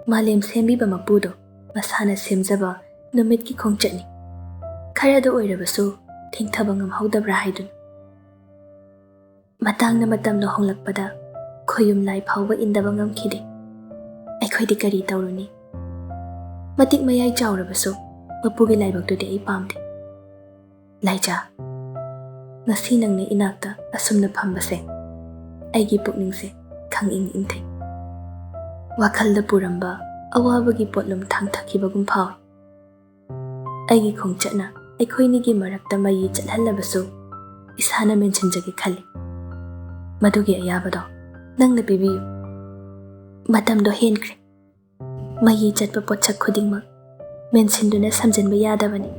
ꯃꯥꯂꯦꯝ ꯁꯦꯝꯕꯤꯕ ꯃꯄꯨꯗꯣ ꯃꯁꯥꯅ ꯁꯦꯝꯖꯕ ꯅꯨꯃꯤꯠꯀꯤ ꯈꯣꯡꯆꯠꯅꯤ꯫ ꯈꯔꯗ ꯑꯣꯏꯔꯕꯁꯨ ꯊꯦꯡꯊꯕ ꯉꯝꯍꯧꯗꯕ꯭ꯔꯥ ꯍꯥꯏꯗꯨꯅ꯫ ꯃꯇꯥꯡꯅ ꯃꯇꯝ ꯂꯨꯍꯣꯡꯂꯛꯄꯗ ꯈꯣꯌꯨꯝ ꯂꯥꯏ ꯐꯥꯎꯕ ꯏꯟꯗꯕ ꯉꯝꯈꯤꯗꯦ꯫ ꯑꯩꯈꯣꯏꯗꯤ ꯀꯔꯤ ꯇꯧꯔꯨꯅꯤ? ꯃꯇꯤꯛ ꯃꯌꯥꯏ ꯆꯥꯎꯔꯕꯁꯨ ꯃꯄꯨꯒꯤ ꯂꯥꯏꯕꯛꯇꯨꯗꯤ ꯑꯩ ꯄꯥꯝꯗꯦ꯫ ꯂꯥꯏꯖꯥ, ꯉꯁꯤ ꯅꯪꯅ ꯏꯅꯥꯛꯇ ꯑꯁꯨꯝꯅ ꯐꯝꯕꯁꯦ ꯑꯩꯒꯤ ꯄꯨꯛꯅꯤꯡꯁꯦ ꯈꯪꯏꯪ ꯏꯪꯊꯩ꯫ ꯋꯥꯈꯜꯗ ꯄꯨꯔꯝꯕ ꯑꯋꯥꯕꯒꯤ ꯄꯣꯠꯂꯨꯝ ꯊꯥꯡꯊꯈꯤꯕꯒꯨꯝ ꯐꯥꯎꯏ꯫ ꯑꯩꯒꯤ ꯈꯣꯡꯆꯠꯅ ꯑꯩꯈꯣꯏꯅꯤꯒꯤ ꯃꯔꯛꯇ ꯃꯌꯤ ꯆꯠꯍꯜꯂꯕꯁꯨ ꯏꯁꯥꯅ ꯃꯦꯟꯁꯤꯟꯖꯒꯦ ꯈꯜꯂꯤ꯫ ꯃꯗꯨꯒꯤ ꯑꯌꯥꯕꯗꯣ ꯅꯪꯅ ꯄꯤꯕꯤꯌꯨ꯫ ꯃꯇꯝꯗꯣ ꯍꯦꯟꯈ꯭ꯔꯦ꯫ ꯃꯌꯤ ꯆꯠꯄ ꯄꯣꯠꯁꯛ ꯈꯨꯗꯤꯡꯃꯛ ꯃꯦꯟꯁꯤꯟꯗꯨꯅ ꯁꯝꯖꯤꯟꯕ ꯌꯥꯗꯕꯅꯤ꯫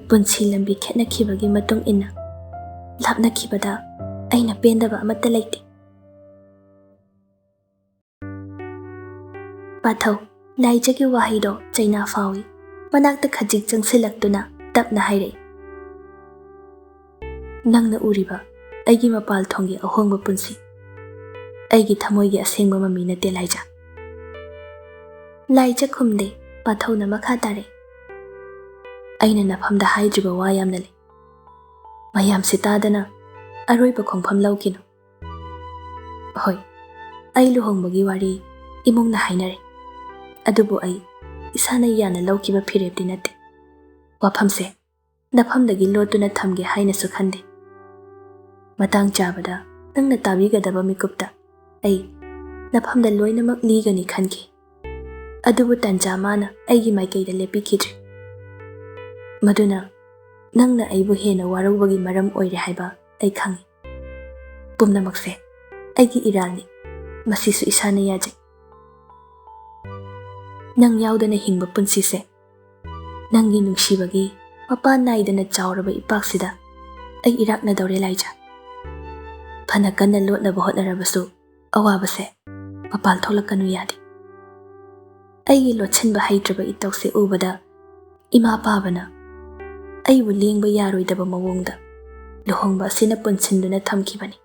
ꯄꯨꯟꯁꯤ ꯂꯝꯕꯤ ꯈꯦꯠꯅꯈꯤꯕꯒꯤ ꯃꯇꯨꯡ ꯏꯟꯅ ꯂꯥꯞꯅꯈꯤꯕꯗ ꯑꯩꯅ ꯄꯦꯟꯗꯕ ꯑꯃꯠꯇ ꯂꯩꯇꯦ꯫ ꯄꯥꯊꯧ, ꯂꯥꯏꯖꯒꯤ ꯋꯥꯍꯩꯗꯣ ꯆꯩꯅꯥ ꯐꯥꯎꯏ꯫ ꯃꯅꯥꯛꯇ ꯈꯖꯤꯛ ꯆꯪꯁꯤꯜꯂꯛꯇꯨꯅ ꯇꯞꯅ ꯍꯥꯏꯔꯛꯏ, "ꯅꯪꯅ ꯎꯔꯤꯕ ꯑꯩꯒꯤ ꯃꯄꯥꯜ ꯊꯣꯡꯒꯤ ꯑꯍꯣꯡꯕ ꯄꯨꯟꯁꯤ, ꯑꯩꯒꯤ ꯊꯃꯣꯏꯒꯤ ꯑꯁꯦꯡꯕ ꯃꯃꯤ ꯅꯠꯇꯦ, ꯂꯥꯏꯖꯥ꯫" ꯂꯥꯏꯖ ꯈꯨꯝꯗꯦ꯫ ꯄꯥꯊꯧꯅ ꯃꯈꯥ ꯇꯥꯔꯛꯏ, "ꯑꯩꯅ ꯅꯐꯝꯗ ꯍꯥꯏꯗ꯭ꯔꯤꯕ ꯋꯥ ꯌꯥꯝꯅ ꯂꯩ꯫ ꯃꯌꯥꯝꯁꯤ ꯇꯥꯗꯅ ꯑꯔꯣꯏꯕ ꯈꯣꯡꯐꯝ ꯂꯧꯈꯤꯅꯨ꯫ ꯍꯣꯏ, ꯑꯩ ꯂꯨꯍꯣꯡꯕꯒꯤ ꯋꯥꯔꯤ ꯏꯃꯨꯡꯅ ꯍꯥꯏꯅꯔꯦ, ꯑꯗꯨꯕꯨ ꯑꯩ ꯏꯁꯥꯅ ꯌꯥꯅ ꯂꯧꯈꯤꯕ ꯐꯤꯔꯦꯞꯇꯤ ꯅꯠꯇꯦ꯫ ꯋꯥꯐꯝꯁꯦ ꯅꯐꯝꯗꯒꯤ ꯂꯣꯠꯇꯨꯅ ꯊꯝꯒꯦ ꯍꯥꯏꯅꯁꯨ ꯈꯟꯗꯦ꯫ ꯃꯇꯥꯡ ꯆꯥꯕꯗ ꯅꯪꯅ ꯇꯥꯕꯤꯒꯗꯕ ꯃꯤꯀꯨꯞꯇ ꯑꯩ ꯅꯐꯝꯗ ꯂꯣꯏꯅꯃꯛ ꯂꯤꯒꯅꯤ ꯈꯟꯈꯤ꯫ ꯑꯗꯨꯕꯨ ꯇꯟꯖꯥ ꯃꯥꯅ ꯑꯩꯒꯤ ꯃꯥꯏꯀꯩꯗ ꯂꯦꯞꯄꯤꯈꯤꯗ꯭ꯔꯦ꯫ ꯃꯗꯨꯅ ꯅꯪꯅ ꯑꯩꯕꯨ ꯍꯦꯟꯅ ꯋꯥꯔꯧꯕꯒꯤ ꯃꯔꯝ ꯑꯣꯏꯔꯦ ꯍꯥꯏꯕ ꯑꯩ ꯈꯪꯏ꯫ ꯄꯨꯝꯅꯃꯛꯁꯦ ꯑꯩꯒꯤ ꯏꯔꯥꯜꯅꯤ, ꯃꯁꯤꯁꯨ ꯏꯁꯥꯅ ꯌꯥꯖꯩ꯫ ꯅꯪ ꯌꯥꯎꯗꯅ ꯍꯤꯡꯕ ꯄꯨꯟꯁꯤꯁꯦ, ꯅꯪꯒꯤ ꯅꯨꯡꯁꯤꯕꯒꯤ ꯃꯄꯥꯟ ꯅꯥꯏꯗꯅ ꯆꯥꯎꯔꯕ ꯏꯄꯥꯛꯁꯤꯗ ꯑꯩ ꯏꯔꯥꯛꯅꯗꯧꯔꯦ ꯂꯥꯏꯖꯥ꯫ ꯐꯅ ꯀꯟꯅ ꯂꯣꯠꯅꯕ ꯍꯣꯠꯅꯔꯕꯁꯨ ꯑꯋꯥꯕꯁꯦ ꯃꯄꯥꯟ ꯊꯣꯛꯂꯛꯀꯅꯨ ꯌꯥꯗꯦ꯫ ꯑꯩꯒꯤ ꯂꯣꯠꯁꯤꯟꯕ ꯍꯩꯇ꯭ꯔꯕ ꯏꯇꯧꯁꯦ ꯎꯕꯗ ꯏꯃꯥ ꯄꯥꯕꯅ ꯑꯩꯕꯨ ꯂꯦꯡꯕ ꯌꯥꯔꯣꯏꯗꯕ ꯃꯑꯣꯡꯗ ꯂꯨꯍꯣꯡꯕ ꯑꯁꯤꯅ ꯄꯨꯟꯁꯤꯟꯗꯨꯅ ꯊꯝꯈꯤꯕꯅꯤ꯫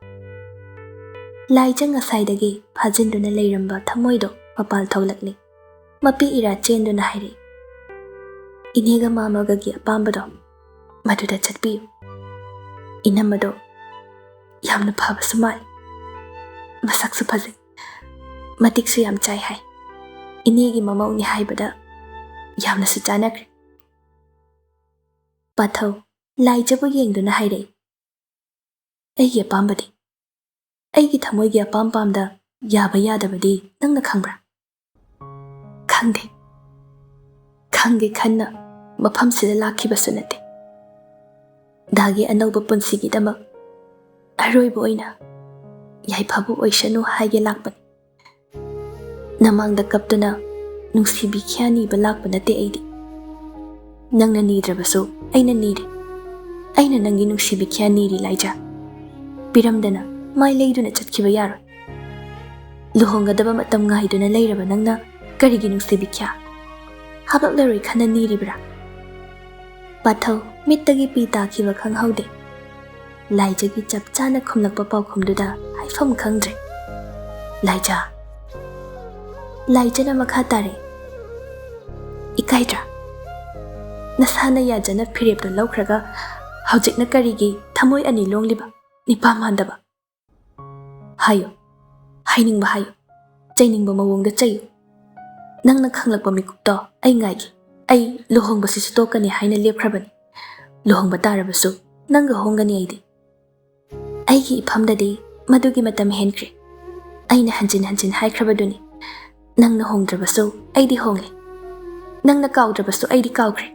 ꯂꯥꯏꯖꯥ ꯉꯁꯥꯏꯗꯒꯤ ꯐꯥꯖꯤꯟꯗꯨꯅ ꯂꯩꯔꯝꯕ ꯊꯃꯣꯏꯗꯣ ꯃꯄꯥꯟ ꯊꯣꯛꯂꯛꯂꯦ꯫ ꯃꯄꯤ ꯏꯔꯥ ꯆꯦꯟꯗꯨꯅ ꯍꯥꯏꯔꯛꯏ, "ꯏꯅꯦꯒ ꯃꯥꯃꯒꯒꯤ ꯑꯄꯥꯝꯕꯗꯣ ꯃꯗꯨꯗ ꯆꯠꯄꯤꯌꯨ꯫ ꯏꯅꯝꯃꯗꯣ ꯌꯥꯝꯅ ꯐꯕꯁꯨ ꯃꯥꯜꯂꯤ, ꯃꯁꯛꯁꯨ ꯐꯖꯩ, ꯃꯇꯤꯛꯁꯨ ꯌꯥꯝ ꯆꯥꯏ ꯍꯥꯏ꯫ ꯏꯅꯦꯒꯤ ꯃꯃꯧꯅꯤ ꯍꯥꯏꯕꯗ ꯌꯥꯝꯅꯁꯨ ꯆꯥꯟꯅꯈ꯭ꯔꯦ꯫" ꯄꯥꯊꯧ ꯂꯥꯏꯖꯥꯕꯨ ꯌꯦꯡꯗꯨꯅ ꯍꯥꯏꯔꯛꯏ, "ꯑꯩꯒꯤ ꯑꯄꯥꯝꯕꯗꯤ? ꯑꯩꯒꯤ ꯊꯃꯣꯏꯒꯤ ꯑꯄꯥꯝ ꯄꯥꯝꯗ ꯌꯥꯕ ꯌꯥꯗꯕꯗꯤ ꯅꯪꯅ ꯈꯪꯕ꯭ꯔꯥ?" "ꯈꯪꯗꯦ꯫ ꯈꯪꯒꯦ ꯈꯟꯅ ꯃꯐꯝꯁꯤꯗ ꯂꯥꯛꯈꯤꯕꯁꯨ ꯅꯠꯇꯦ꯫ ꯗꯥꯒꯤ ꯑꯅꯧꯕ ꯄꯨꯟꯁꯤꯒꯤꯗꯃꯛ ꯑꯔꯣꯏꯕ ꯑꯣꯏꯅ ꯌꯥꯏꯐꯕ ꯑꯣꯏꯁꯅꯨ ꯍꯥꯏꯒꯦ ꯂꯥꯛꯄꯅꯤ꯫ ꯅꯃꯥꯡꯗ ꯀꯞꯇꯨꯅ ꯅꯨꯡꯁꯤꯕꯤꯈꯤꯌꯥ ꯅꯤꯕ ꯂꯥꯛꯄ ꯅꯠꯇꯦ ꯑꯩꯗꯤ꯫ ꯅꯪꯅ ꯅꯤꯗ꯭ꯔꯕꯁꯨ ꯑꯩꯅ ꯅꯤꯔꯦ꯫ ꯑꯩꯅ ꯅꯪꯒꯤ ꯅꯨꯡꯁꯤꯕꯤꯈꯤꯌꯥ ꯅꯤꯔꯤ ꯂꯥꯏꯖꯥ꯫ ꯄꯤꯔꯝꯗꯅ ꯃꯥꯏ ꯂꯩꯗꯨꯅ ꯆꯠꯈꯤꯕ ꯌꯥꯔꯣꯏ꯫ ꯂꯨꯍꯣꯡꯒꯗꯕ ꯃꯇꯝ ꯉꯥꯏꯗꯨꯅ ꯂꯩꯔꯕ ꯅꯪꯅ ꯀꯔꯤꯒꯤ ꯅꯨꯡꯁꯤꯕꯤꯈꯤꯌꯥ? ꯍꯥꯄꯛꯂꯔꯣꯏ ꯈꯟꯅ ꯅꯤꯔꯤꯕ꯭ꯔꯥ?" ꯄꯥꯊꯧ ꯃꯤꯠꯇꯒꯤ ꯄꯤ ꯇꯥꯈꯤꯕ ꯈꯪꯍꯧꯗꯦ꯫ ꯂꯥꯏꯖꯥꯒꯤ ꯆꯞ ꯆꯥꯅ ꯈꯨꯝꯂꯛꯄ ꯄꯥꯎꯈꯨꯝꯗꯨꯗ ꯍꯥꯏꯐꯝ ꯈꯪꯗ꯭ꯔꯦ꯫ "ꯂꯥꯏꯖꯥ꯫" ꯂꯥꯏꯖꯥꯅ ꯃꯈꯥ ꯇꯥꯔꯦ, "ꯏꯀꯥꯏꯗ꯭ꯔꯥ? ꯅꯁꯥꯅ ꯌꯥꯖꯅ ꯐꯤꯔꯦꯞꯇꯣ ꯂꯧꯈ꯭ꯔꯒ ꯍꯧꯖꯤꯛꯅ ꯀꯔꯤꯒꯤ ꯊꯃꯣꯏ ꯑꯅꯤ ꯂꯣꯡꯂꯤꯕ? ꯅꯤꯄꯥ ꯃꯥꯟꯗꯕ꯫ ꯍꯥꯏꯌꯨ, ꯍꯥꯏꯅꯤꯡꯕ ꯍꯥꯏꯌꯨ, ꯆꯩꯅꯤꯡꯕ ꯃꯑꯣꯡꯗ ꯆꯩꯌꯨ꯫ ꯅꯪꯅ ꯈꯪꯂꯛꯄ ꯃꯤꯀꯨꯞꯇꯣ ꯑꯩ ꯉꯥꯏꯒꯦ꯫ ꯑꯩ ꯂꯨꯍꯣꯡꯕꯁꯤꯁꯨ ꯇꯣꯛꯀꯅꯤ ꯍꯥꯏꯅ ꯂꯦꯞꯈ꯭ꯔꯕꯅꯤ꯫ ꯂꯨꯍꯣꯡꯕ ꯇꯥꯔꯕꯁꯨ ꯅꯪꯒ ꯍꯣꯡꯒꯅꯤ ꯑꯩꯗꯤ꯫ ꯑꯩꯒꯤ ꯏꯐꯝꯗꯗꯤ ꯃꯗꯨꯒꯤ ꯃꯇꯝ ꯍꯦꯟꯈ꯭ꯔꯦ꯫ ꯑꯩꯅ ꯍꯟꯖꯤꯟ ꯍꯟꯖꯤꯟ ꯍꯥꯏꯈ꯭ꯔꯕꯗꯨꯅꯤ, ꯅꯪꯅ ꯍꯣꯡꯗ꯭ꯔꯕꯁꯨ ꯑꯩꯗꯤ ꯍꯣꯡꯂꯦ꯫ ꯅꯪꯅ ꯀꯥꯎꯗ꯭ꯔꯕꯁꯨ ꯑꯩꯗꯤ ꯀꯥꯎꯈ꯭ꯔꯦ꯫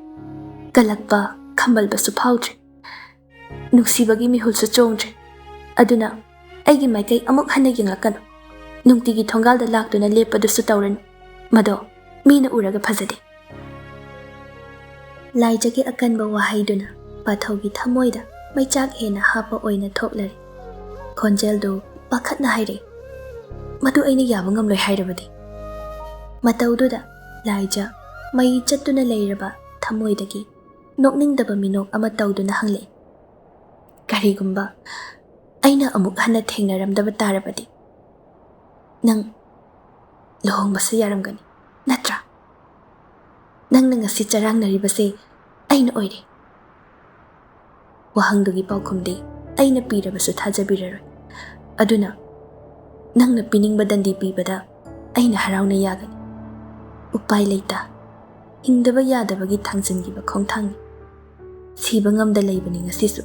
ꯀꯜꯂꯛꯄ, ꯍꯝꯕꯜꯕꯁꯨ ꯐꯥꯎꯗ꯭ꯔꯦ꯫ ꯅꯨꯡꯁꯤꯕꯒꯤ ꯃꯤꯍꯨꯜꯁꯨ ꯆꯣꯡꯗ꯭ꯔꯦ꯫ ꯑꯗꯨꯅ ꯑꯩꯒꯤ ꯃꯥꯏꯀꯩ ꯑꯃꯨꯛ ꯍꯟꯅ ꯌꯦꯡꯂꯛꯀꯅꯨ꯫ ꯅꯨꯡꯇꯤꯒꯤ ꯊꯣꯡꯒꯥꯜꯗ ꯂꯥꯛꯇꯨꯅ ꯂꯦꯞꯄꯗꯨꯁꯨ ꯇꯧꯔꯅꯨ꯫ ꯃꯗꯣ ꯃꯤꯅ ꯎꯔꯒ ꯐꯖꯗꯦ꯫ ꯂꯥꯏꯖꯒꯤ ꯑꯀꯟꯕ ꯋꯥꯍꯩꯗꯨꯅ ꯄꯥꯊꯧꯒꯤ ꯊꯃꯣꯏꯗ ꯃꯩꯆꯥꯛ ꯍꯦꯟꯅ ꯍꯥꯞꯄ ꯑꯣꯏꯅ ꯊꯣꯛꯂꯔꯦ꯫ ꯈꯣꯟꯖꯦꯜꯗꯨ ꯄꯥꯈꯠꯅ ꯍꯥꯏꯔꯛꯏ, "ꯃꯗꯨ ꯑꯩꯅ ꯌꯥꯕ ꯉꯝꯂꯣꯏ ꯍꯥꯏꯔꯕꯗꯤ?" ꯃꯇꯧꯗꯨꯗ ꯂꯥꯏꯖ ꯃꯩ ꯆꯠꯇꯨꯅ ꯂꯩꯔꯕ ꯊꯃꯣꯏꯗꯒꯤ ꯅꯣꯛꯅꯤꯡꯗꯕ ꯃꯤꯅꯣꯛ ꯑꯃ ꯇꯧꯗꯨꯅ ꯍꯪꯂꯛꯏ, "ꯀꯔꯤꯒꯨꯝꯕ ꯑꯩꯅ ꯑꯃꯨꯛ ꯍꯟꯅ ꯊꯦꯡꯅꯔꯝꯗꯕ ꯇꯥꯔꯕꯗꯤ, ꯅꯪ ꯂꯨꯍꯣꯡꯕꯁꯨ ꯌꯥꯔꯝꯒꯅꯤ, ꯅꯠꯇ꯭ꯔꯥ? ꯅꯪꯅ ꯉꯁꯤ ꯆꯔꯥꯡꯅꯔꯤꯕꯁꯦ ꯑꯩꯅ ꯑꯣꯏꯔꯦ꯫" ꯋꯥꯍꯪꯗꯨꯒꯤ ꯄꯥꯎꯈꯨꯝꯗꯤ ꯑꯩꯅ ꯄꯤꯔꯕꯁꯨ ꯊꯥꯖꯕꯤꯔꯔꯣꯏ꯫ ꯑꯗꯨꯅ ꯅꯪꯅ ꯄꯤꯅꯤꯡꯕ ꯗꯟꯗꯤ ꯄꯤꯕꯗ ꯑꯩꯅ ꯍꯔꯥꯎꯅ ꯌꯥꯒꯅꯤ꯫ ꯎꯄꯥꯏ ꯂꯩꯇ, ꯍꯤꯡꯗꯕ ꯌꯥꯗꯕꯒꯤ ꯊꯥꯡꯖꯤꯟꯈꯤꯕ ꯈꯣꯡꯊꯥꯡꯅꯤ꯫ ꯁꯤꯕ ꯉꯝꯗ ꯂꯩꯕꯅꯤ ꯉꯁꯤꯁꯨ꯫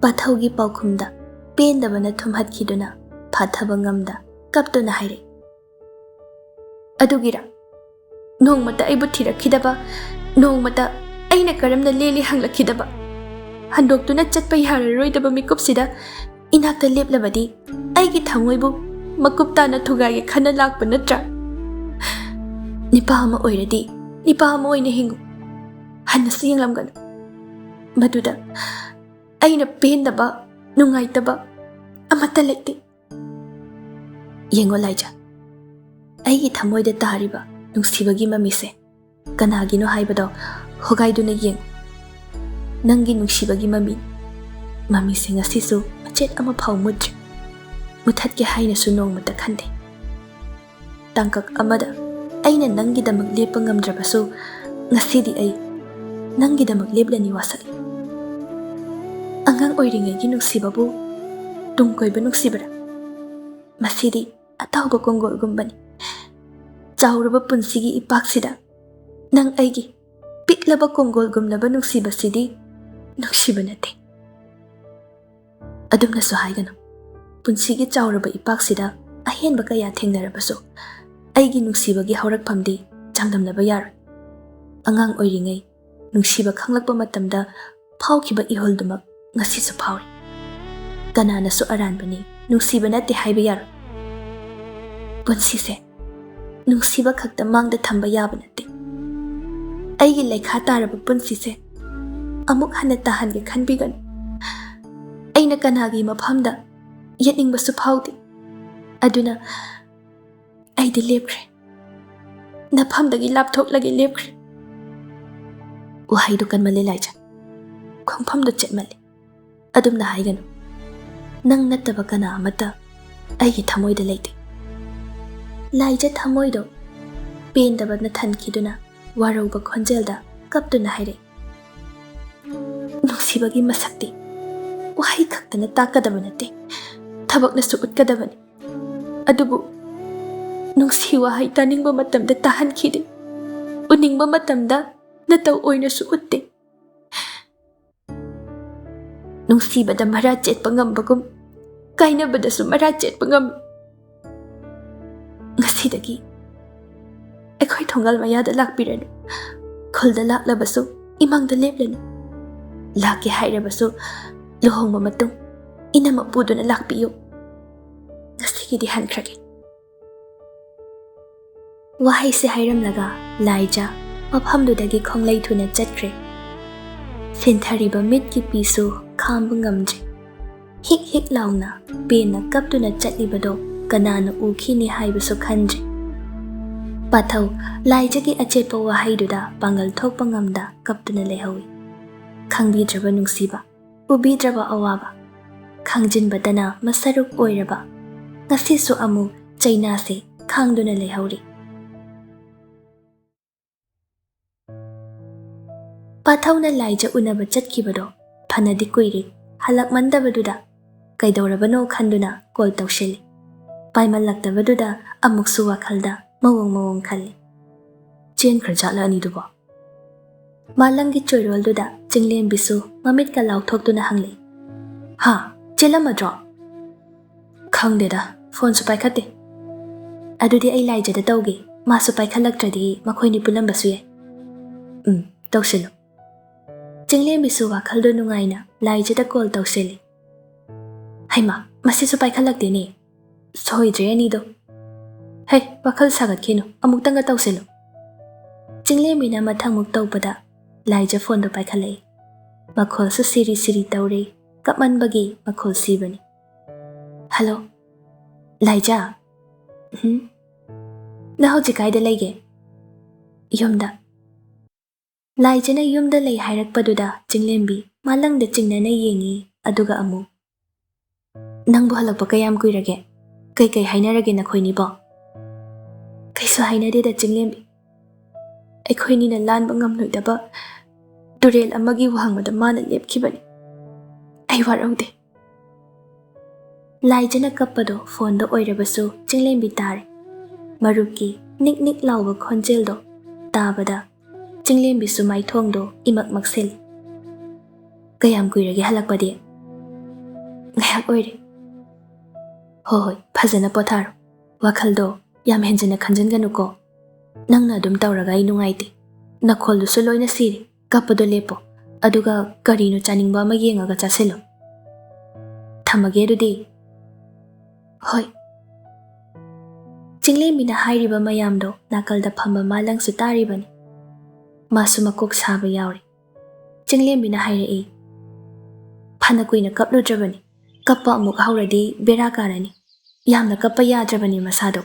ꯄꯥꯊꯧꯒꯤ ꯄꯥꯎꯈꯨꯝꯗ ꯄꯦꯟꯗꯕꯅ ꯊꯨꯝꯍꯠꯈꯤꯗꯨꯅ ꯐꯥꯊꯕ ꯉꯝꯗ ꯀꯞꯇꯨꯅ ꯍꯥꯏꯔꯛꯏ, "ꯑꯗꯨꯒꯤꯔ? ꯅꯣꯡꯃꯇ ꯑꯩꯕꯨ ꯊꯤꯔꯛꯈꯤꯗꯕ, ꯅꯣꯡꯃꯇ ꯑꯩꯅ ꯀꯔꯝꯅ ꯂꯦꯜꯂꯤ ꯍꯪꯂꯛꯈꯤꯗꯕ, ꯍꯟꯗꯣꯛꯇꯨꯅ ꯆꯠꯄ ꯌꯥꯔꯔꯣꯏꯗꯕ ꯃꯤꯀꯨꯞꯁꯤꯗ ꯏꯅꯥꯛꯇ ꯂꯦꯞꯂꯕꯗꯤ ꯑꯩꯒꯤ ꯊꯃꯣꯏꯕꯨ ꯃꯀꯨꯞ ꯇꯥꯅ ꯊꯨꯒꯥꯏꯒꯦ ꯈꯟꯅ ꯂꯥꯛꯄ ꯅꯠꯇ꯭ꯔꯥ? ꯅꯤꯄꯥ ꯑꯃ ꯑꯣꯏꯔꯗꯤ ꯅꯤꯄꯥ ꯑꯃ ꯑꯣꯏꯅ ꯍꯤꯡꯉꯨ, ꯍꯟꯅꯁꯨ ꯌꯦꯡꯂꯝꯒꯅꯨ꯫ ꯃꯗꯨꯗ ꯑꯩꯅ ꯄꯦꯟꯗꯕ, ꯅꯨꯡꯉꯥꯏꯇꯕ ꯑꯃꯠꯇ ꯂꯩꯇꯦ꯫" ꯌꯦꯡꯉꯣ ꯂꯥꯏꯖ, ꯑꯩꯒꯤ ꯊꯃꯣꯏꯗ ꯇꯥꯔꯤꯕ ꯅꯨꯡꯁꯤꯕꯒꯤ ꯃꯃꯤꯁꯦ ꯀꯅꯥꯒꯤꯅꯣ ꯍꯥꯏꯕꯗꯣ ꯍꯣꯒꯥꯏꯗꯨꯅ ꯌꯦꯡꯉꯨ꯫ ꯅꯪꯒꯤ ꯅꯨꯡꯁꯤꯕꯒꯤ ꯃꯃꯤ, ꯃꯃꯤꯁꯦ ꯉꯁꯤꯁꯨ ꯃꯆꯦꯠ ꯑꯃ ꯐꯥꯎ ꯃꯨꯠꯇ꯭ꯔꯤ꯫ ꯃꯨꯊꯠꯀꯦ ꯍꯥꯏꯅꯁꯨ ꯅꯣꯡꯃꯇ ꯈꯟꯗꯦ꯫ ꯇꯥꯡꯀꯛ ꯑꯃꯗ ꯑꯩꯅ ꯅꯪꯒꯤꯗꯃꯛ ꯂꯦꯞꯄ ꯉꯝꯗ꯭ꯔꯕꯁꯨ, ꯉꯁꯤꯗꯤ ꯑꯩ ꯅꯪꯒꯤꯗꯃꯛ ꯂꯦꯞꯂꯅꯤ ꯋꯥꯁꯛꯂꯤ꯫ ꯑꯉꯥꯡ ꯑꯣꯏꯔꯤꯉꯩꯒꯤ ꯅꯨꯡꯁꯤꯕꯕꯨ ꯇꯨꯡ ꯀꯣꯏꯕ ꯅꯨꯡꯁꯤꯕꯔꯥ? ꯃꯁꯤꯗꯤ ꯑꯇꯥꯎꯕ ꯀꯣꯡꯒꯣꯜꯒꯨꯝꯕꯅꯤ꯫ ꯆꯥꯎꯔꯕ ꯄꯨꯟꯁꯤꯒꯤ ꯏꯄꯥꯛꯁꯤꯗ ꯅꯪ ꯑꯩꯒꯤ ꯄꯤꯛꯂꯕ ꯀꯣꯡꯒꯣꯜꯒꯨꯝꯂꯕ ꯅꯨꯡꯁꯤꯕꯁꯤꯗꯤ ꯅꯨꯡꯁꯤꯕ ꯅꯠꯇꯦ꯫ ꯑꯗꯨꯝꯅꯁꯨ ꯍꯥꯏꯒꯅꯨ꯫ ꯄꯨꯟꯁꯤꯒꯤ ꯆꯥꯎꯔꯕ ꯏꯄꯥꯛꯁꯤꯗ ꯑꯍꯦꯟꯕ ꯀꯌꯥ ꯊꯦꯡꯅꯔꯕꯁꯨ, ꯑꯩꯒꯤ ꯅꯨꯡꯁꯤꯕꯒꯤ ꯍꯧꯔꯛꯐꯝꯗꯤ ꯆꯥꯡꯗꯝꯅꯕ ꯌꯥꯔꯣꯏ꯫ ꯑꯉꯥꯡ ꯑꯣꯏꯔꯤꯉꯩ ꯅꯨꯡꯁꯤꯕ ꯈꯪꯂꯛꯄ ꯃꯇꯝꯗ ꯐꯥꯎꯈꯤꯕ ꯏꯍꯨꯜꯗꯨꯃꯛ ꯉꯁꯤꯁꯨ ꯐꯥꯎꯔꯤ꯫ ꯀꯅꯥꯅꯁꯨ ꯑꯔꯥꯟꯕꯅꯤ, ꯅꯨꯡꯁꯤꯕ ꯅꯠꯇꯦ ꯍꯥꯏꯕ ꯌꯥꯔꯣꯏ꯫ ꯄꯨꯟꯁꯤꯁꯦ ꯅꯨꯡꯁꯤꯕ ꯈꯛꯇ ꯃꯥꯡꯗ ꯊꯝꯕ ꯌꯥꯕ ꯅꯠꯇꯦ꯫ ꯑꯩꯒꯤ ꯂꯩꯈꯥ ꯇꯥꯔꯕ ꯄꯨꯟꯁꯤꯁꯦ ꯑꯃꯨꯛ ꯍꯟꯅ ꯇꯥꯍꯟꯒꯦ ꯈꯟꯕꯤꯒꯅꯨ꯫ ꯑꯩꯅ ꯀꯅꯥꯒꯤ ꯃꯐꯝꯗ ꯌꯦꯠꯅꯤꯡꯕꯁꯨ ꯐꯥꯎꯗꯦ꯫ ꯑꯗꯨꯅ ꯑꯩꯗꯤ ꯂꯦꯞꯈ꯭ꯔꯦ꯫ ꯅꯐꯝꯗꯒꯤ ꯂꯥꯞꯊꯣꯛꯂꯒꯦ ꯂꯦꯞꯈ꯭ꯔꯦ꯫ ꯋꯥꯍꯩꯗꯨ ꯀꯟꯃꯜꯂꯦ ꯂꯥꯏꯖ꯫ ꯈꯣꯡꯐꯝꯗꯨ ꯆꯦꯠꯃꯜꯂꯦ꯫ ꯑꯗꯨꯝꯅ ꯍꯥꯏꯒꯅꯨ꯫ ꯅꯪ ꯅꯠꯇꯕ ꯀꯅꯥ ꯑꯃꯠꯇ ꯑꯩꯒꯤ ꯊꯃꯣꯏꯗ ꯂꯩꯇꯦ꯫ ꯂꯥꯏꯖ ꯊꯃꯣꯏꯗꯣ ꯄꯦꯟꯗꯕꯅ ꯊꯟꯈꯤꯗꯨꯅ ꯋꯥꯔꯧꯕ ꯈꯣꯟꯖꯦꯜꯗ ꯀꯞꯇꯨꯅ ꯍꯥꯏꯔꯛꯏ꯫ ꯅꯨꯡꯁꯤꯕꯒꯤ ꯃꯁꯛꯇꯤ ꯋꯥꯍꯩ ꯈꯛꯇꯅ ꯇꯥꯛꯀꯗꯕ ꯅꯠꯇꯦ, ꯊꯕꯛꯅꯁꯨ ꯎꯠꯀꯗꯕꯅꯤ꯫ ꯑꯗꯨꯕꯨ ꯅꯨꯡꯁꯤ ꯋꯥꯍꯩ ꯇꯥꯅꯤꯡꯕ ꯃꯇꯝꯗ ꯇꯥꯍꯟꯈꯤꯗꯦ, ꯎꯅꯤꯡꯕ ꯃꯇꯝꯗ ꯅꯇꯧ ꯑꯣꯏꯅꯁꯨ ꯎꯠꯇꯦ꯫ ꯅꯨꯡꯁꯤꯕꯗ ꯃꯔꯥ ꯆꯦꯠꯄ ꯉꯝꯕꯒꯨꯝ ꯀꯥꯏꯅꯕꯗꯁꯨ ꯃꯔꯥ ꯆꯦꯠꯄ ꯉꯝꯃꯤ꯫ ꯉꯁꯤꯗꯒꯤ ꯑꯩꯈꯣꯏ ꯊꯣꯡꯒꯥꯜ ꯃꯌꯥꯗ ꯂꯥꯛꯄꯤꯔꯅꯨ꯫ ꯈꯨꯜꯗ ꯂꯥꯛꯂꯕꯁꯨ ꯏꯃꯥꯡꯗ ꯂꯦꯞꯂꯅꯨ꯫ ꯂꯥꯛꯀꯦ ꯍꯥꯏꯔꯕꯁꯨ ꯂꯨꯍꯣꯡꯕ ꯃꯇꯨꯡ ꯏꯅꯝꯃ ꯄꯨꯗꯨꯅ ꯂꯥꯛꯄꯤꯌꯨ꯫ ꯉꯁꯤꯒꯤꯗꯤ ꯍꯟꯈ꯭ꯔꯒꯦ꯫ ꯋꯥꯍꯩꯁꯦ ꯍꯥꯏꯔꯝꯂꯒ ꯂꯥꯏꯖ ꯃꯐꯝꯗꯨꯗꯒꯤ ꯈꯣꯡꯂꯩ ꯊꯨꯅ ꯆꯠꯈ꯭ꯔꯦ꯫ ꯁꯤꯟꯊꯔꯤꯕ ꯃꯤꯠꯀꯤ ꯄꯤꯁꯨ ꯈꯥꯝꯕ ꯉꯝꯗ꯭ꯔꯦ꯫ ꯍꯤꯛ ꯍꯤꯛ ꯂꯥꯎꯅ ꯄꯦꯟꯅ ꯀꯞꯇꯨꯅ ꯆꯠꯂꯤꯕꯗꯣ ꯀꯅꯥꯅ ꯎꯈꯤꯅꯤ ꯍꯥꯏꯕꯁꯨ ꯈꯟꯗ꯭ꯔꯦ꯫ ꯄꯥꯊꯧ ꯂꯥꯏꯖꯒꯤ ꯑꯆꯦꯠꯄ ꯋꯥꯍꯩꯗꯨꯗ ꯄꯥꯡꯒꯜ ꯊꯣꯛꯄ ꯉꯝꯗ ꯀꯞꯇꯨꯅ ꯂꯩꯍꯧꯏ꯫ ꯈꯪꯕꯤꯗ꯭ꯔꯕ ꯅꯨꯡꯁꯤꯕ, ꯎꯕꯤꯗ꯭ꯔꯕ ꯑꯋꯥꯕ, ꯈꯪꯖꯤꯟꯕꯗꯅ ꯃꯁꯔꯨꯛ ꯑꯣꯏꯔꯕ, ꯉꯁꯤꯁꯨ ꯑꯃꯨꯛ ꯆꯩꯅꯥꯁꯦ ꯈꯥꯡꯗꯨꯅ ꯂꯩꯍꯧꯔꯤ꯫ ꯄꯥꯊꯧꯅ ꯂꯥꯏꯖ ꯎꯅꯕ ꯆꯠꯈꯤꯕꯗꯣ ꯐꯅꯗꯤ ꯀꯨꯏꯔꯦ꯫ ꯍꯜꯂꯛꯃꯟꯗꯕꯗꯨꯗ ꯀꯩꯗꯧꯔꯕꯅꯣ ꯈꯟꯗꯨꯅ ꯀꯣꯜ ꯇꯧꯁꯤꯜꯂꯤ꯫ ꯄꯥꯏꯃꯜꯂꯛꯇꯕꯗꯨꯗ ꯑꯃꯨꯛꯁꯨ ꯋꯥꯈꯜꯗ ꯃꯑꯣꯡ ꯃꯑꯣꯡ ꯈꯜꯂꯤ꯫ ꯆꯦꯟꯈ꯭ꯔꯖꯥꯠꯂ ꯑꯅꯤꯗꯨꯕꯣ? ꯃꯥꯂꯪꯒꯤ ꯆꯣꯏꯔꯣꯜꯗꯨꯗ ꯆꯤꯡꯂꯦꯝꯕꯤꯁꯨ ꯃꯃꯤꯠꯀ ꯂꯥꯎꯊꯣꯛꯇꯨꯅ ꯍꯪꯂꯤ꯫ ꯍꯥ? ꯆꯦꯜꯂꯝꯃꯗ꯭ꯔꯣ? ꯈꯪꯗꯦꯗ, ꯐꯣꯟꯁꯨ ꯄꯥꯏꯈꯠꯇꯦ꯫ ꯑꯗꯨꯗꯤ ꯑꯩ ꯂꯥꯏꯖꯗ ꯇꯧꯒꯦ, ꯃꯥꯁꯨ ꯄꯥꯏꯈꯠꯂꯛꯇ꯭ꯔꯗꯤ ꯃꯈꯣꯏꯅꯤ ꯄꯨꯜꯂꯝꯕꯁꯨ ꯌꯥꯏ꯫ ꯎꯝ, ꯇꯧꯁꯤꯜꯂꯨ꯫ ꯆꯤꯡꯂꯦꯝꯕꯤꯁꯨ ꯋꯥꯈꯜꯗꯣ ꯅꯨꯡꯉꯥꯏꯅ ꯂꯥꯏꯖꯗ ꯀꯣꯜ ꯇꯧꯁꯤꯜꯂꯤ꯫ ꯍꯩꯃꯥ, ꯃꯁꯤꯁꯨ ꯄꯥꯏꯈꯠꯂꯛꯇꯦꯅꯦ꯫ ꯁꯣꯏꯗ꯭ꯔꯦ ꯑꯅꯤꯗꯣ꯫ ꯍꯩ, ꯋꯥꯈꯜ ꯁꯥꯒꯠꯈꯤꯅꯨ, ꯑꯃꯨꯛꯇꯪꯒ ꯇꯧꯁꯤꯜꯂꯨ꯫ ꯆꯤꯡꯂꯦꯝꯕꯤꯅ ꯃꯊꯪꯃꯨꯛ ꯇꯧꯕꯗ ꯂꯥꯏꯖ ꯐꯣꯟꯗꯣ ꯄꯥꯏꯈꯠꯂꯛꯏ꯫ ꯃꯈꯣꯜꯁꯨ ꯁꯤꯔꯤ ꯁꯤꯔꯤ ꯇꯧꯔꯤ, ꯀꯞꯃꯟꯕꯒꯤ ꯃꯈꯣꯜ ꯁꯤꯕꯅꯤ꯫ "ꯍꯜꯂꯣ, ꯂꯥꯏꯖ꯫ ꯎꯝ? ꯅꯪ ꯍꯧꯖꯤꯛ ꯀꯥꯏꯗ ꯂꯩꯒꯦ?" "ꯌꯨꯝꯗ꯫" ꯂꯥꯏꯖꯅ ꯌꯨꯝꯗ ꯂꯩ ꯍꯥꯏꯔꯛꯄꯗꯨꯗ ꯆꯤꯡꯂꯦꯝꯕꯤ ꯃꯥꯂꯪꯗ ꯆꯤꯡꯅꯅ ꯌꯦꯡꯉꯤ, ꯑꯗꯨꯒ ꯑꯃꯨꯛ, "ꯅꯪꯕꯨ ꯍꯜꯂꯛꯄ ꯀꯌꯥꯝ ꯀꯨꯏꯔꯒꯦ? ꯀꯩꯀꯩ ꯍꯥꯏꯅꯔꯒꯦ ꯅꯈꯣꯏꯅꯤꯕꯣ?" "ꯀꯩꯁꯨ ꯍꯥꯏꯅꯗꯦꯗ ꯆꯤꯡꯂꯦꯝꯕꯤ꯫ ꯑꯩꯈꯣꯏꯅꯤꯅ ꯂꯥꯟꯕ ꯉꯝꯂꯣꯏꯗꯕ ꯇꯨꯔꯦꯜ ꯑꯃꯒꯤ ꯋꯥꯡꯃꯗ ꯃꯥꯅ ꯂꯦꯞꯈꯤꯕꯅꯤ꯫ ꯑꯩ ꯋꯥꯔꯧꯗꯦ꯫" ꯂꯥꯏꯖꯅ ꯀꯞꯄꯗꯣ ꯐꯣꯟꯗ ꯑꯣꯏꯔꯕꯁꯨ ꯆꯤꯡꯂꯦꯝꯕꯤ ꯇꯥꯔꯦ꯫ ꯃꯔꯨꯞꯀꯤ ꯅꯤꯛ ꯅꯤꯛ ꯂꯥꯎꯕ ꯈꯣꯟꯖꯦꯜꯗꯣ ꯇꯥꯕꯗ ꯆꯤꯡꯂꯦꯝꯕꯤꯁꯨ ꯃꯥꯏꯊꯣꯡꯗꯣ ꯏꯃꯛ ꯃꯛꯁꯤꯜꯂꯤ꯫ "ꯀꯌꯥꯝ ꯀꯨꯏꯔꯒꯦ ꯍꯜꯂꯛꯄꯗꯤ?" "ꯉꯥꯏꯍꯥꯛ ꯑꯣꯏꯔꯦ꯫" "ꯍꯣꯏ ꯍꯣꯏ, ꯐꯖꯅ ꯄꯣꯊꯥꯔꯣ꯫ ꯋꯥꯈꯜꯗꯣ ꯌꯥꯝ ꯍꯦꯟꯖꯤꯟꯅ ꯈꯟꯖꯤꯟꯒꯅꯨꯀꯣ꯫ ꯅꯪꯅ ꯑꯗꯨꯝ ꯇꯧꯔꯒ ꯑꯩ ꯅꯨꯡꯉꯥꯏꯇꯦ꯫ ꯅꯈꯣꯜꯗꯨꯁꯨ ꯂꯣꯏꯅ ꯁꯤꯔꯦ꯫ ꯀꯞꯄꯗꯣ ꯂꯦꯞꯄꯣ, ꯑꯗꯨꯒ ꯀꯔꯤꯅꯣ ꯆꯥꯅꯤꯡꯕ ꯑꯃ ꯌꯦꯡꯉꯒ ꯆꯥꯁꯤꯜꯂꯣ꯫ ꯊꯝꯃꯒꯦ ꯑꯗꯨꯗꯤ꯫" "ꯍꯣꯏ꯫" ꯆꯤꯡꯂꯦꯝꯕꯤꯅ ꯍꯥꯏꯔꯤꯕ ꯃꯌꯥꯝꯗꯣ ꯅꯥꯀꯜꯗ ꯐꯝꯕ ꯃꯥꯂꯪꯁꯨ ꯇꯥꯔꯤꯕꯅꯤ꯫ ꯃꯥꯁꯨ ꯃꯀꯣꯛ ꯁꯥꯕ ꯌꯥꯎꯔꯤ꯫ ꯆꯤꯡꯂꯦꯝꯕꯤꯅ ꯍꯥꯏꯔꯛꯏ, "ꯐꯅ ꯀꯨꯏꯅ ꯀꯞꯂꯨꯗ꯭ꯔꯕꯅꯤ꯫ ꯀꯞꯄ ꯑꯃꯨꯛ ꯍꯧꯔꯗꯤ ꯕꯦꯔꯥ ꯀꯥꯔꯅꯤ꯫ ꯌꯥꯝꯅ ꯀꯞꯄ ꯌꯥꯗ꯭ꯔꯕꯅꯤ ꯃꯁꯥꯗꯣ꯫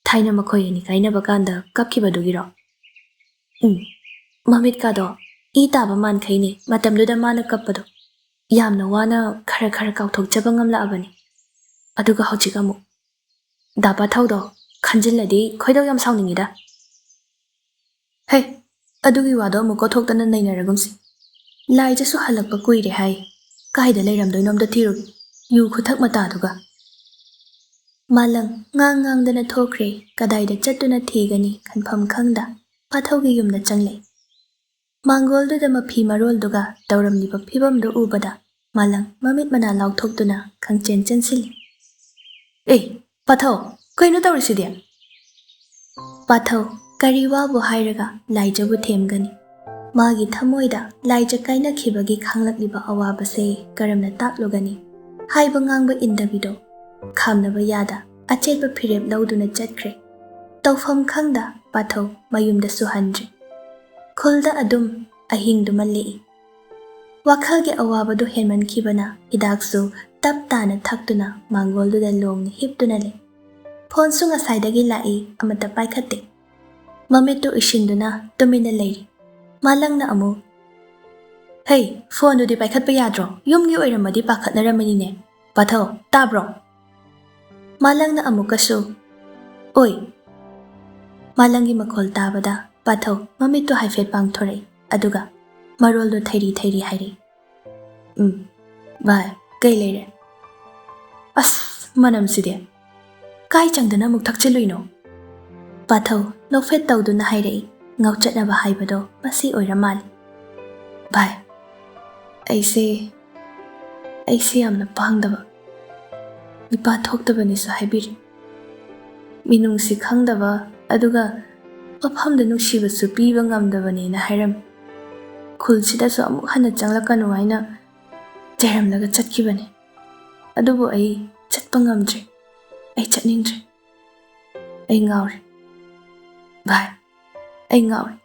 ꯊꯥꯏꯅ ꯃꯈꯣꯏ ꯑꯅꯤ ꯀꯥꯏꯅꯕ ꯀꯥꯟꯗ ꯀꯞꯈꯤꯕꯗꯨꯒꯤꯔꯣ? ꯎꯝ, ꯃꯃꯤꯠꯀꯥꯗꯣ ꯏ ꯇꯥꯕ ꯃꯥꯟꯈꯩꯅꯦ ꯃꯇꯝꯗꯨꯗ ꯃꯥꯅ ꯀꯞꯄꯗꯣ꯫ ꯌꯥꯝꯅ ꯋꯥꯅ ꯈꯔ ꯈꯔ ꯀꯥꯎꯊꯣꯛꯆꯕ ꯉꯝꯂꯛꯑꯕꯅꯤ꯫ ꯑꯗꯨꯒ ꯍꯧꯖꯤꯛ ꯑꯃꯨꯛ꯫ ꯗꯥ ꯄꯥꯊꯧꯗꯣ ꯈꯟꯖꯤꯜꯂꯗꯤ ꯈꯣꯏꯗꯧ ꯌꯥꯝ ꯁꯥꯎꯅꯤꯡꯉꯤꯗ꯫" "ꯍꯦ, ꯑꯗꯨꯒꯤ ꯋꯥꯗꯣ ꯑꯃꯨꯛ ꯀꯣꯊꯣꯛꯇꯅ ꯅꯩꯅꯔꯒꯨꯝꯁꯤ꯫ ꯂꯥꯏꯖꯁꯨ ꯍꯜꯂꯛꯄ ꯀꯨꯏꯔꯦ ꯍꯥꯏ꯫ ꯀꯥꯏꯗ ꯂꯩꯔꯝꯗꯣꯏꯅꯣ ꯑꯝꯇ ꯊꯤꯔꯨꯒꯦ, ꯌꯨ ꯈꯨꯊꯛ ꯃꯇꯥꯗꯨꯒ꯫" ꯃꯥꯂꯪ ꯉꯥꯡ ꯉꯥꯡꯗꯅ ꯊꯣꯛꯈ꯭ꯔꯦ꯫ ꯀꯗꯥꯏꯗ ꯆꯠꯇꯨꯅ ꯊꯤꯒꯅꯤ ꯈꯟꯐꯝ ꯈꯪꯗ ꯄꯥꯊꯧꯒꯤ ꯌꯨꯝꯗ ꯆꯪꯂꯦ꯫ ꯃꯥꯡꯒꯣꯜꯗꯨꯗ ꯃꯐꯤ ꯃꯔꯣꯜꯗꯨꯒ ꯇꯧꯔꯝꯂꯤꯕ ꯐꯤꯕꯝꯗꯨ ꯎꯕꯗ ꯃꯥꯂꯪ ꯃꯃꯤꯠ ꯃꯅꯥ ꯂꯥꯎꯊꯣꯛꯇꯨꯅ ꯈꯪꯆꯦꯟ ꯆꯦꯟꯁꯤꯜꯂꯤ꯫ "ꯑꯦ, ꯄꯥꯊꯧ, ꯀꯩꯅꯣ ꯇꯧꯔꯤꯁꯤꯗꯤ?" ꯄꯥꯊꯧ, ꯀꯔꯤ ꯋꯥꯕꯨ ꯍꯥꯏꯔꯒ ꯂꯥꯏꯖꯕꯨ ꯊꯦꯝꯒꯅꯤ? ꯃꯥꯒꯤ ꯊꯃꯣꯏꯗ ꯂꯥꯏꯖ ꯀꯥꯏꯅꯈꯤꯕꯒꯤ ꯈꯥꯡꯂꯛꯂꯤꯕ ꯑꯋꯥꯕꯁꯦ ꯀꯔꯝꯅ ꯇꯥꯛꯂꯨꯒꯅꯤ? ꯍꯥꯏꯕ ꯉꯥꯡꯕ ꯏꯟꯗꯕꯤꯗꯣ ꯈꯥꯝꯅꯕ ꯌꯥꯗ ꯑꯆꯦꯠꯄ ꯐꯤꯔꯦꯞ ꯂꯧꯗꯨꯅ ꯆꯠꯈ꯭ꯔꯦ꯫ ꯇꯧꯐꯝ ꯈꯪꯗ ꯄꯥꯊꯧ ꯃꯌꯨꯝꯗꯁꯨ ꯍꯟꯗ꯭ꯔꯦ꯫ ꯈꯨꯜꯗ ꯑꯗꯨꯝ ꯑꯍꯤꯡꯗꯨꯃ ꯂꯦꯛꯏ꯫ ꯋꯥꯈꯜꯒꯤ ꯑꯋꯥꯕꯗꯨ ꯍꯦꯟꯃꯟꯈꯤꯕꯅ ꯍꯤꯗꯥꯛꯁꯨ ꯇꯞ ꯇꯥꯅ ꯊꯛꯇꯨꯅ ꯃꯥꯡꯒꯣꯜꯗꯨꯗ ꯂꯣꯡꯅ ꯍꯤꯞꯇꯨꯅ ꯂꯩ꯫ ꯐꯣꯟꯁꯨ ꯉꯁꯥꯏꯗꯒꯤ ꯂꯥꯛꯏ, ꯑꯃꯠꯇ ꯄꯥꯏꯈꯠꯇꯦ꯫ ꯃꯃꯤꯠꯇꯨ ꯎꯏꯁꯤꯟꯗꯨꯅ ꯇꯨꯃꯤꯟꯅ ꯂꯩꯔꯤ꯫ ꯃꯥꯂꯪꯅ ꯑꯃꯨꯛ, "ꯍꯩ, ꯐꯣꯟꯗꯨꯗꯤ ꯄꯥꯏꯈꯠꯄ ꯌꯥꯗ꯭ꯔꯣ? ꯌꯨꯝꯒꯤ ꯑꯣꯏꯔꯝꯃꯗꯤ ꯄꯥꯈꯠꯅꯔꯝꯃꯅꯤꯅꯦ꯫ ꯄꯥꯊꯧ, ꯇꯥꯕ꯭ꯔꯣ?" ꯃꯥꯂꯪꯅ ꯑꯃꯨꯛꯀꯁꯨ, "ꯑꯣꯏ!" ꯃꯥꯂꯪꯒꯤ ꯃꯈꯣꯜ ꯇꯥꯕꯗ ꯄꯥꯊꯧ ꯃꯃꯤꯠꯇꯨ ꯍꯥꯏꯐꯦꯠ ꯄꯥꯡꯊꯣꯔꯛꯏ, ꯑꯗꯨꯒ ꯃꯔꯣꯜꯗꯨ ꯊꯩꯔꯤ ꯊꯩꯔꯤ ꯍꯥꯏꯔꯛꯏ꯫ "ꯎꯝ, ꯚꯥꯏ, ꯀꯩ ꯂꯩꯔꯦ? ꯑꯁ, ꯃꯅꯝꯁꯤꯗꯤ! ꯀꯥꯏ ꯆꯪꯗꯅ ꯑꯃꯨꯛ ꯊꯛꯆꯤꯜꯂꯨꯏꯅꯣ?" ꯄꯥꯊꯧ ꯅꯣꯛꯐꯦꯠ ꯇꯧꯗꯨꯅ ꯍꯥꯏꯔꯛꯏ꯫ ꯉꯥꯎꯆꯠꯅꯕ ꯍꯥꯏꯕꯗꯣ ꯃꯁꯤ ꯑꯣꯏꯔ ꯃꯥꯜꯂꯤ꯫ "ꯚꯥꯏ, ꯑꯩꯁꯦ, ꯑꯩꯁꯦ ꯌꯥꯝꯅ ꯄꯥꯡꯗꯕ, ꯅꯨꯄꯥ ꯊꯣꯛꯇꯕꯅꯤꯁꯨ ꯍꯥꯏꯕꯤꯔꯤ꯫ ꯃꯤꯅꯨꯡꯁꯤ ꯈꯪꯗꯕ, ꯑꯗꯨꯒ ꯃꯐꯝꯗ ꯅꯨꯡꯁꯤꯕꯁꯨ ꯄꯤꯕ ꯉꯝꯗꯕꯅꯦꯅ ꯍꯥꯏꯔꯝꯃꯤ꯫ ꯈꯨꯜꯁꯤꯗꯁꯨ ꯑꯃꯨꯛ ꯍꯟꯅ ꯆꯪꯂꯛꯀꯅꯨ ꯍꯥꯏꯅ ꯆꯩꯔꯝꯂꯒ ꯆꯠꯈꯤꯕꯅꯤ꯫ ꯑꯗꯨꯕꯨ ꯑꯩ ꯆꯠꯄ ꯉꯝꯗ꯭ꯔꯦ꯫ ꯑꯩ ꯆꯠꯅꯤꯡꯗ꯭ꯔꯦ꯫ ꯑꯩ ꯉꯥꯎꯔꯦ꯫ ꯚꯥꯏ, ꯑꯩ ꯉꯥꯎꯔꯦ꯫